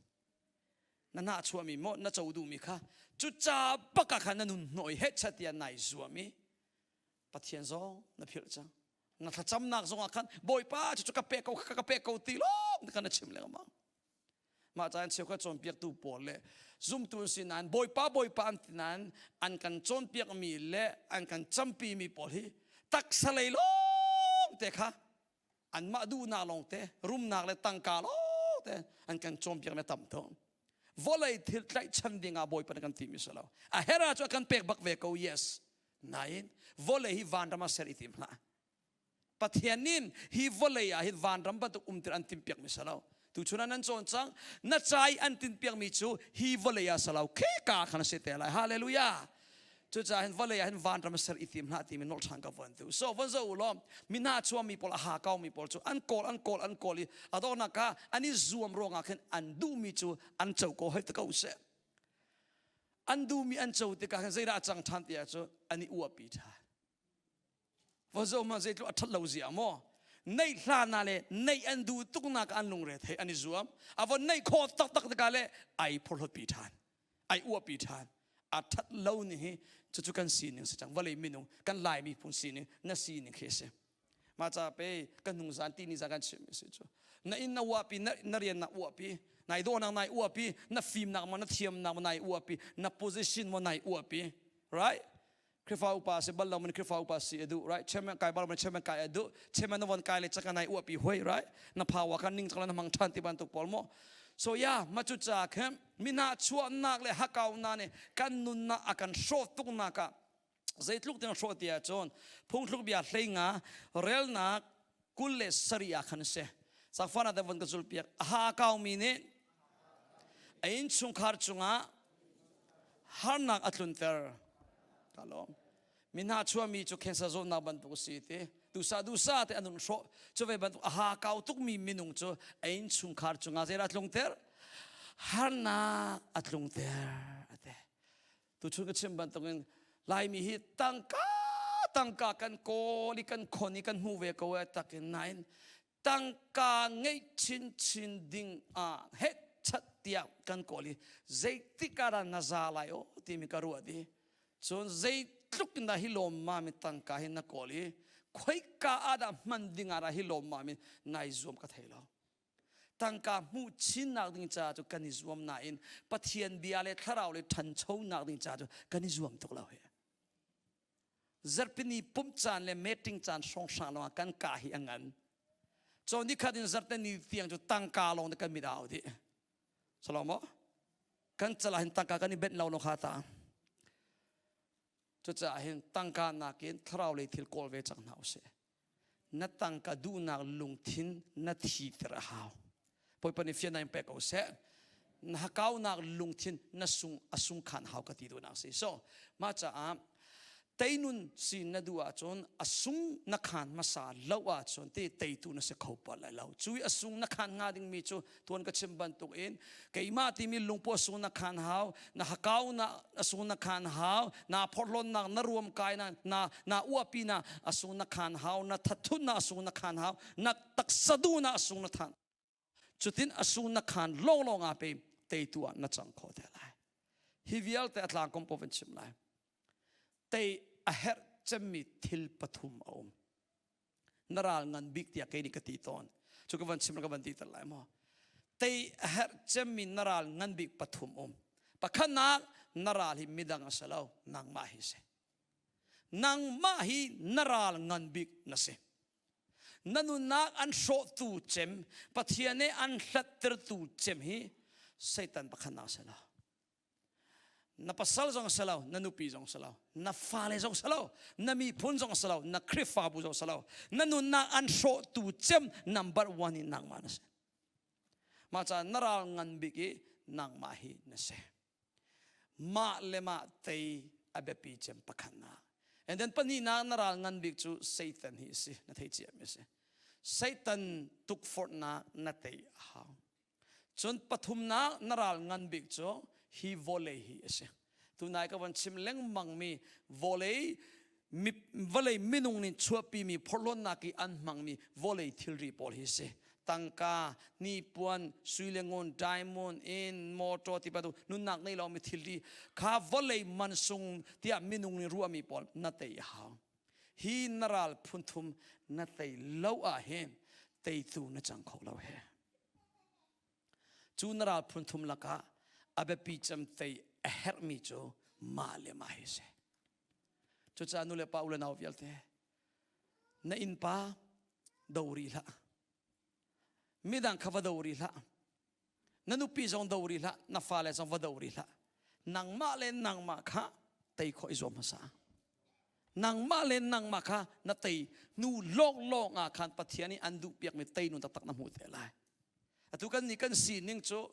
Na hnahchuahmi maw na co duhmi kha cuca bak ah khan na nun hnawh i hechat tiah nai zuam i Pathian zong na philh cang. Na thlacamnak zong ah khan Bawipa cucu ka pek ko ka pek ko ti lawng khan na chim lengmang. Mah caan cheukhat cawnpiaktu pawl le zumtu an si nain Bawipa Bawipa an ti nain an kan cawnpiakmi le an kan campimi pawl hi taksa lei lawng te kha anmah duhnak lawngte rumnak le tangka lawngte an kan cawnpiak le tam tuk vawlei thil tlaihchan ding ah bawipa nih kan timi si lo a hera cu a kan pek bak ve ko yes nain vawlei hi vanram ah ser i tim hlah pathian nin hi vawlei ah hin vanram bantuk umtir an timpiak mi si lo tuchun ah nan cawn cang na cai an tinpiak mi cu hi vawlei ah si lo kheka khan si te lai hallelujah Cucaah hin vawlei ah hin vanram ser i tim hlah timi nolh ṭhan ka von tu. So von zoh u law mi hna chuami pawl a ha kaumi pawl cu an kawl an kawl an kawl i a donghnak ah an i zuam ruangah khin an duhmi cu an co ko hoi te ko seh. An duhmi an co tikah khin zeidah a cang ṭhan ti ahcun an i uahpi ṭhan. Va zoh ma zeitluk a ṭhat lo zia maw? Neih hlan ah le neih an duh tuknak an lungre thei an i zuam. A von neih khawh taktak tikah le ai phorhlawtpi ṭhan. Ai uahpi ṭhan. A ṭhat lo ni hi cucu kan sining si cang. Vawlei minung kan Lai miphun sining na sining khi a si. Mah ca pe kan hnung zan ti ni zan kan chimmi si cu. Na inn na uahpi, na rian na uahpi, nai dawhnak nai uahpi, na fimnak maw na thiamnak maw nai uahpi, na position maw nai uahpi. Right? Khrihfa upa si bal lo man Khrihfa upa si a duh right chairman kai bal man chairman kai a duh chairman na von kai le chaka nai uapi hoi right na power kan ning chakla na mang than ti bantuk pawl mo. So ya ma cu ca khin mina chuahnak le hakaunak nih kan nunnak a kan hrawh tuknak ah zeitluk tiang hrawh ti ahcun phungthluk bia hleinga relnak 27 ah khan si. Sakfana te von ka zul piak. A ha kaumi nih a innchungkhar cungah harnak a tlunter. Ka lawm. Mi hna chuahmi cu cancer zawtnak bantuk a si ti. Dusa dusa te anun hrawh. Cu ve bantuk a ha kau tukmi minung cu a innchungkhar cungah zeidah a tlungter? Harnak a tlungter. Ate. Tuchun ka chim bantukin Laimi hi tangka tangka kan kawl i kan khon i kan hmu ve ko e takin nain tangka ngeih chinchin ding ah het chat tiah kan kawl i zeitik ah dah na za lai aw timi ka ruat i cun zeitluk in dah hi lawmmam in tangka hi na kawl i khoika ah dah hman ding ah dah hi lawmmam in nai zuam ka thei lo. Tangka hmuh chinnak ding caah cu kan i zuam nain Pathian bia le thlarau le ṭhanchonak ding caah cu kan i zuam tuk lo hi. Zarhpini pumh caan le meeting caan hrawnghrang lawngah kan ka hi a ngan. Cawn nikhat in zarhte ni tiang cu tangka lawng te kan mit au dih. Salomo, kan calah hin tangka kan i benh lo lo kha ta. Cucaah hin tangka nakin thlarau lei thil kawl ve cang hna usih. Na tangka duhnak lungthin na thiter a hau. Bawipa nih fiannak in pek ko seh. Na hakaunak lungthin na sung a sung khan hau ka ti duhnak si. So mah caah teinun si na duh ahcun a sung na khan hmasa lo ahcun ti teitu na si kho pa lai lo. Cui a sung na khan hnga dingmi cu tuan ka chim bantuk in keimah timi lungpu a sung na khan hau, na hakau na a sung na khan hau, na phorhlawnnak na ruam kai na na na uapi na a sung na khan hau, na thathut na a sung na khan hau, na taksa duh na a sung na than. Cutin a sung na khan lawnglawng ah pe teitu ah na cang kho te lai. Hi vialte a tlang kom po van chim lai. Tei a herh cemmi thil pathum a um. Na ral ngan bik tiah kei nih ka ti tawn. Cu ka van chim ka van ti ter lai maw? Tei a herh cemmi na ral ngan bik pathum um. Pakhatnak na ral hi midang a si lo, nangmah hi si. Nangmah hi na ral ngan bik na si. Na nunnak an hrawhtu cem, Pathian nih an hlattertu cem hi Satan pakhatnak a si lo. Na pasal zong si lo, na nupi zong si lo, na fale zong si lo, na miphun zong si lo, na Khrihfabu zong si lo. Na nunnak an hrawhtu cem number one in nangmah na si. Mah caah na ral ngan bik i nangmah hi na si. Mah le mah tei a biapi cem pakhatnak. And then pahnihnak na ral ngan bik cu Satan hi a si. Na thei cia mi a si. Satan tukforhnak na tei a hau. Cun pathumnak na ral ngan bik cu hi vawlei hi a si. Tunai ka van chim lengmang mi vawlei vawlei minung nih chuahpimi phorhlawnnak i an hmangmi vawlei thilri pawl hi si. Tangka, hnipuan, sui le ngun, diamond, inn, motor ti bantuk nunnak nei lomi thilri kha vawlei mansung tiah minung nih ruahmi pawl na tei a hau. Hi na ral phunthum na tei lo ah hin teitu na cang kho lo he. Cu na ral phunthum lakah a biapi cem tei a herhmi cu mah le mah hi si. Cucaah nu le pa u le nau vialte na innpa do rih hlah. Midang kha va do rih hlah. Na nupi zong do rih hlah. Na fale zong va do rih hlah. Nangmah le nangmah kha tei khawh i zuam hmasa. Nangmah le nangmah kha na tei hnu lawnglawng ah khan Pathian nih an duhpiakmi tei nun taktak na hmuh te lai. Atu kan nih kan sining cu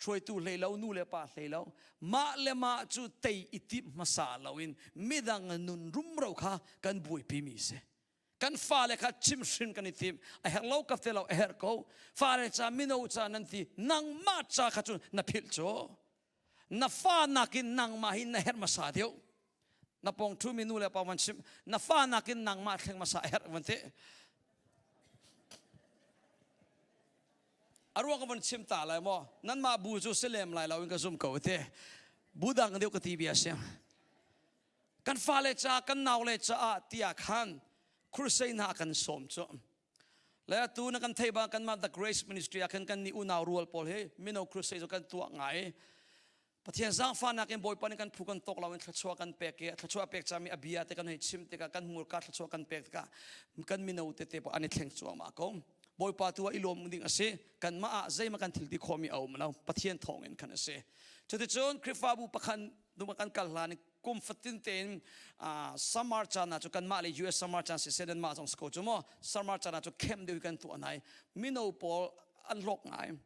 hruaitu hlei lo, nu le pa hlei lo, mah le mah cu tei i timh hmasa loin midang nun rumro kha kan buaipi mi si. Kan fale kha chimhrin kan i tim. A herh lo ka te lo, a herh ko. Fale ca mino ca nan ti, nangmah ca kha cu na philh cu. Na fa nakin nangmah hi na herh hmasa deuh. Na pawng ṭhumi nu le pa van chimh na fa nakin nangmah thleng hmasa a herh van ti. A ruang ka van chim ta lai maw? Nanmah bu cu si lem lai lo in ka zum ko te. Bu dang deuh ka ti bia si. Kan fale ca, kan naule caah tiah khan crusade hna kan sawm cu. Le atu na kan thei ba kanmah The Grace Ministry ah khan kan nih unau rual pawl hi mino crusade cu kan tuah ngai. Pathian zaangfahnak in Bawipa nih kan phu kan tawk lo in thluachuah kan pek i thluachuah pek cami a bia te kan hei chim tikah kan hmurka thluachuah kan pek tikah kan mino tete pawl an i thleng cuahmah ko. Bawipa tu ah i lawm ding a si. Kanmah ah zeihmah kan thil ti khawhmi a um lo. Pathian thawngin khan a si. Cuticun Khrihfabu pakhat nung kan kal hlan kum fatin tein summer caan ah cu kanmah le US summer caan siseh nanmah zong si ko cu maw summer caan ah cu camp deuh kan tuah nai mino pawl an hlawk ngai.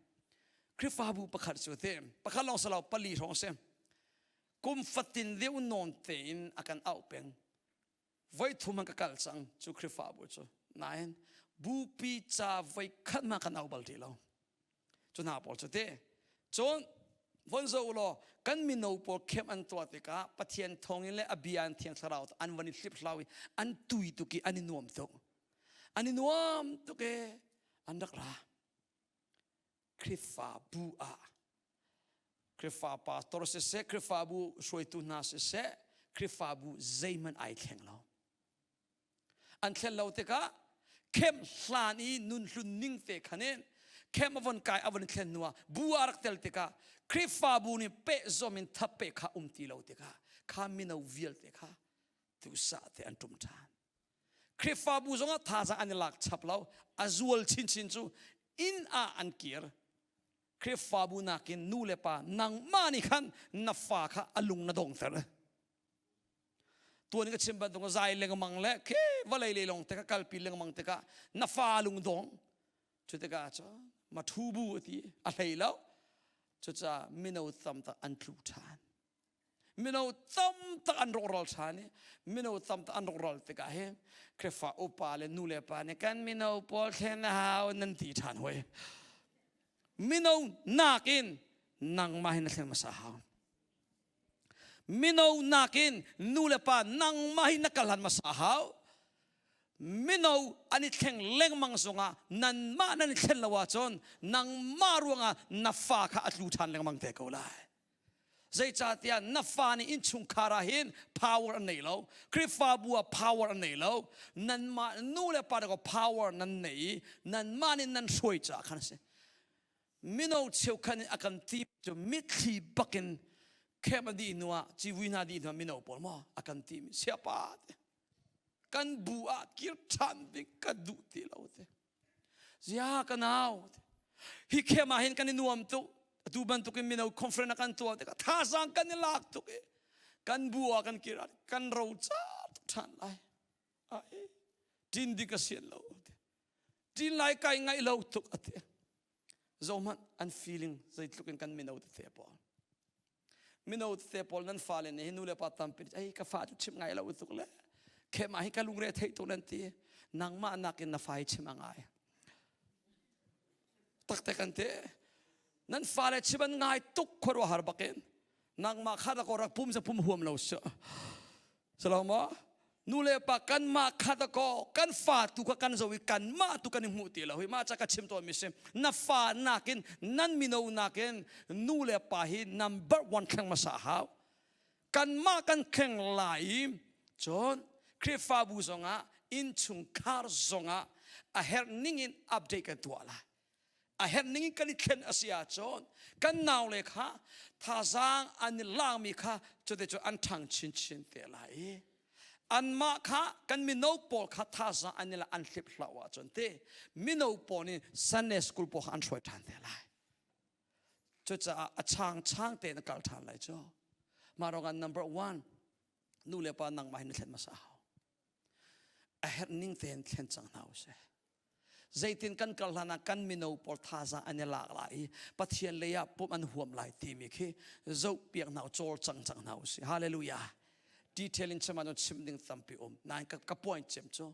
Khrihfabu pakhat cu te pakhat lawng si lo pali hrawng si. Kum fatin deuh nawn tein a kan auh peng. Voi thum an ka kal cang cu Khrihfabu cu. Nain bupi ca voi khat ma kan au bal ti lo. Cu hna pawl cu te. Cun von zo law kan mino pawl camp an tuah tikah Pathian thawngin le a bia an thiang thlarau an van i hlip hlau i an tui tuk i an i nuam tuk. An i nuam tuk i an rak ra. Khrihfabu ah Khrihfa pastor siseh, Khrihfabu hruaitu hna siseh, Khrihfabu zeihmanh ai thleng lo. An thlen lo tikah camp hlan i nun hlun ning te khan in camp a von kai a von thlen hnu ah bu ah rak tel tikah Khrihfabu nih pehzom in thap pe kha um ti lo tikah kha mino vialte kha duhsah te an ṭum ṭhan. Khrihfabu zongah thazaang an i lak chap lo. A zual chinchin cu inn ah an kir. Khrihfabu nakin nu le pa nangmah nih khan na fa kha a lung na dongter. Tuan ka chim bantuk zai lengmang le ke vawlei le lawng te ka kalpi lengmang tikah na fa lung dong. Cu tikah cun ma thu bu a ti a hlei lo. Cucaah mino tam tak an tlu ṭhan. Mino tam tak an rawkral ṭhan i mino tam tak an rawkral tikah hin Khrihfa upa le nu le pa nih kan mino pawl thlen a hau nan ti ṭhan hoi. Mino nakin nangmah hin na thlen hmasa hau. Mino nakin nu le pa nangmah hi na kal han hmasa hau. Mino an i thleng lengmang zongah nanmah nan i thlen lo ahcun nangmah ruangah na fa kha a tlu ṭhan lengmang te ko lai. Zeicahtiah na fa nih innchungkhar ah hin power an nei lo. Khrihfabu ah power an nei lo. Nanmah nu le pa ko power nan nei i nanmah nih nan hruai caah khan a si. Mino cheukhat nih a kan ti cu mitthli bakin camp a dih hnu ah civui hna dih hnu ah mino pawl maw a kan ti mi siapa te kan bu ah kir ṭhan ding ka duh ti lo te. Zia ka nau hi khem ah hin kan i nuam tuk atu bantukin mino conference a kan tuah tikah thazaang kan i lak tuk i kan bu ah kan kir kan ro ca tuk ṭhan lai ai ṭin ding ka sian lo ṭin lai kai ngaih lo tuk ati zohmanh an feeling zeitluk in kan mino tete pawl mino tete pawl nan fale nih nu le pa tampi ei ka fa cu chim ngai lo tuk le khema hi ka lungre theih tuk nan ti nangmah nakin na fa hi chim a ngai takte kan te nan fale chim an ngai tuk khuaruahhar bakin nangmah kha rak rak pum za pum huam lo su Salama nu le pa kanmah kha da ko kan fa tu kha kan zo i kanmah tu kan i hmuh ti lo hi mah ca ka chim tawn mi si na fa nakin nan mino nakin nu le pa hi number one thleng hmasa hau kanmah kan thleng lai i cun Khrihfabu zongah innchungkhar zongah a herh ning in update kan tuah lai a herh ning in kan i thlen a si ahcun kan naule kha thazaang an i lakmi kha cuticun an ṭhang chinchin te lai i anmah kha kan mino pawl kha thazaang an i la an hlip hlau ahcun te mino pawl nih Sunday school pawl kha an hruai ṭhan te lai cucaah a chang chang tein a kal ṭhan lai cu mah ruangah number one nu le pa nangmah hin na thlen hmasa hau a herh ning tein thlen cang hna usih Zeitin kan kal hlan ah kan mino pawl thazaang an i lak lai i Pathian lei ah pumh an huam lai timi khi zoh piak hna cawl cang cang hna usih. Hallelujah. Detail in chim ahcun chim ding tampi um. Nain ka, ka point cem cu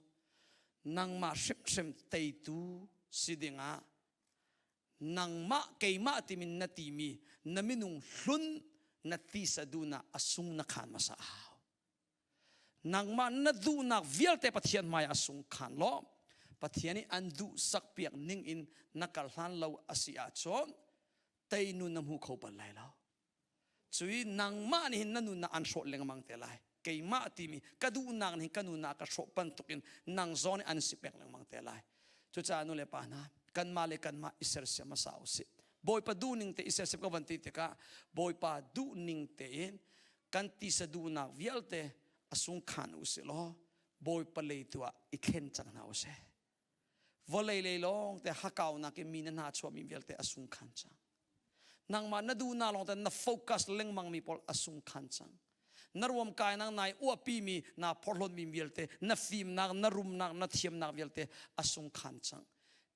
nangmah hrimhrim teitu si dingah nangmah keimah timin na timi na minung hlun na tisa duhnak a sung na khan hmasa a hau. Nangmah na duhnak vialte Pathian hmai ah sung khan law Pathian nih an duhsak piak ning in na kal hlan lo a si ahcun tei nun na hmu kho bal lai lo. Cui nangmah nih hin na nunnak an hrawh lengmang te lai. Keimah timi ka duhnak nih ka nunnak ka hrawh bantukin nang zawn an si pek lengmang te lai. Cucaah nu le pa hna kanmah le kanmah i sersiam hmasa usih. Bawipa duhning te i sersiam ka van ti tikah Bawipa duhning tein kan tisa duhnak vialte a sung khan u si law Bawipa lei tu ah i thlen cang hna u sih. Vawlei lei lawng te hakaunak in mi na hna chuahmi vialte a sung khan cang. Nangmah na duhnak lawng te na focus lengmang mi pawl a sung khan cang. Na ruam kainak nai uapi mi na phorhlawt mi vialte na fimnak na rumnak na thiamnak vialte a sung khan cang.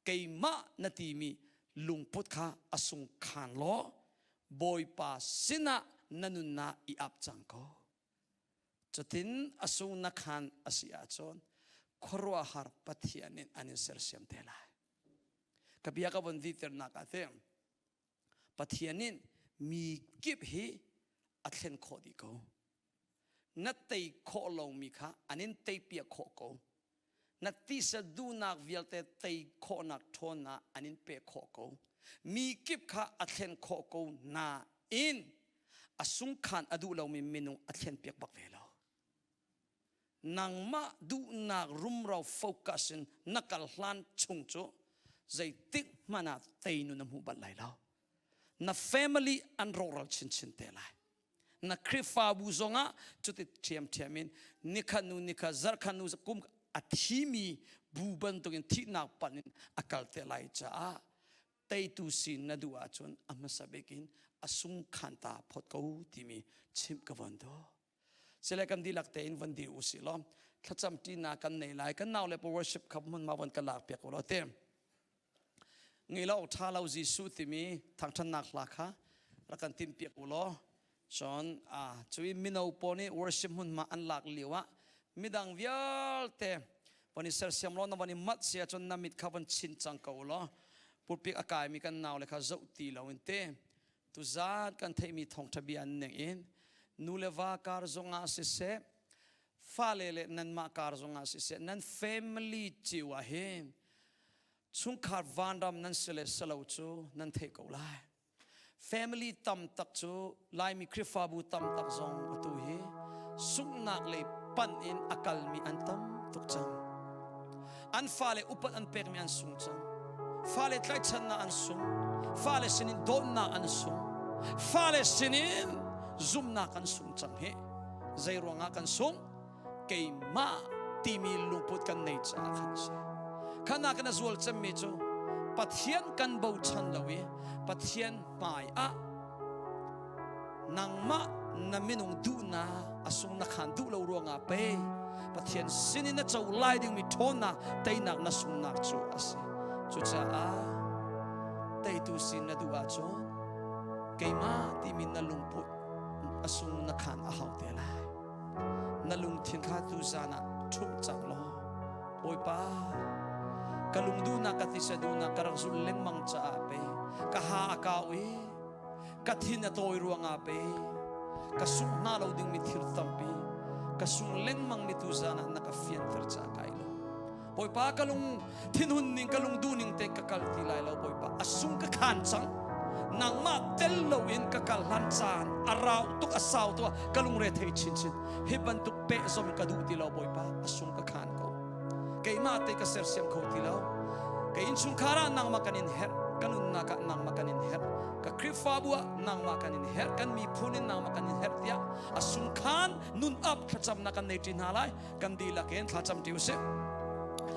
Keimah na timi lungput kha a sung khan law Bawipa sinah na nunnak i ap cang ko. Cutin a sung na khan a si ahcun khuaruahhar Pathian in an in sersiam te lai. Ka bia ka von dihternak ah te Pathian in mi kip hi a thlen khawh dih ko. Na tei khawh lomi kha an in teipiak khawh ko. Na tisa duhnak vialte tei khawhnak ṭhawnnak an in pek khawh ko. Mi kip kha a thlen khawh ko nain a sungkhan a duh lomi minung a thlenpiak bak ve lo. Nangmah duhnak rumro focus in na kal hlan chung cu zeitik hmanh ah teinu na hmu bal lai lo. Na family an rawkral chinchin te lai. Na Khrihfabu zongah cuti ṭhiamṭhiam in nikhat nu nikhat zarhkhat nu kum a thimi bu bantukin thihnak panh in a kal te lai caah teitu si na duh ahcun a hmasa bik in a sungkhan ta phot ko timi chimh ka von duh. Sile kan dihlak tein von dir u sih law thlacam ṭinak kan nei lai kan nau le pa worship kha hmun ma von ka lak piak u law te. Ngei lo ṭha lo Jesuh timi thangṭhatnak hla kha rak kan timhpiak u law cun cu i mino pawl nih worship hmunhma an lak lio ah midang vialte von i sersiam law na von i mat si ahcun na mit kha von chin cang ko law pulpit a kaimi kan nau le kha zoh ti loin te tuzan kan theihmi thawngṭha bia an ning in nu le va kar zongah siseh fale le nanmah kar zongah siseh nan family cio ah hin chungkhar vanram nan si le si lo cu nan theih ko lai. Family tam tak cu Laimi Khrihfabu tam tak zong atu hi sunghnak lei panh in a kalmi an tam tuk cang. An fale upat an pekmi an sung cang. Fale tlaihchannak an sung. Fale sinin dawtnak an sung. Fale sinin zumhnak an sung cang hi. Zei ruangah kan sung? Keimah timi lungput kan nei caah khan a si. Khan ah kan a zual cemmi cu Pathian kan bochan lo i Pathian hmai ah nangmah na minung duhnak a sung na khan duh lo ruangah pe Pathian sin in na co lai dingmi ṭhawnnak teinak na sungnak cu a si. Cucaah teitu sin na duh ahcun keimah timi na lungput a sung na khan a hau te lai. Na lungthin kha tuzan ah ṭhumh cang law Bawipa ka lungduhnak ka tisa duhnak ka rak zulh lengmang caah pe ka ha a kau i ka thin a tawi ruangah pe ka sungh hna lo dingmi thil tampi ka sung lengmang mi tuzan ah na ka fianter caah kai lawm. Bawipa ka lung thinhun ning ka lung duh ning te ka kal ti lai lo Bawipa a sung ka khan cang nangmah tel loin ka kal hlan caan a rau tuk a sau tuk ka lungre thei chinchin hi bantuk peh zong ka duh ti lo Bawipa a sung ka khan ko keimah te ka sersiam kho ti lo ka innchungkhar ah nangmah kan in herh ka nunnak ah nangmah kan in herh ka Khrihfabu ah nangmah kan in herh kan miphun in nangmah kan in herh tiah a sungkhan nun up thlacamnak kan nei ṭi hna lai kan dihlak in thlacam ṭi usih.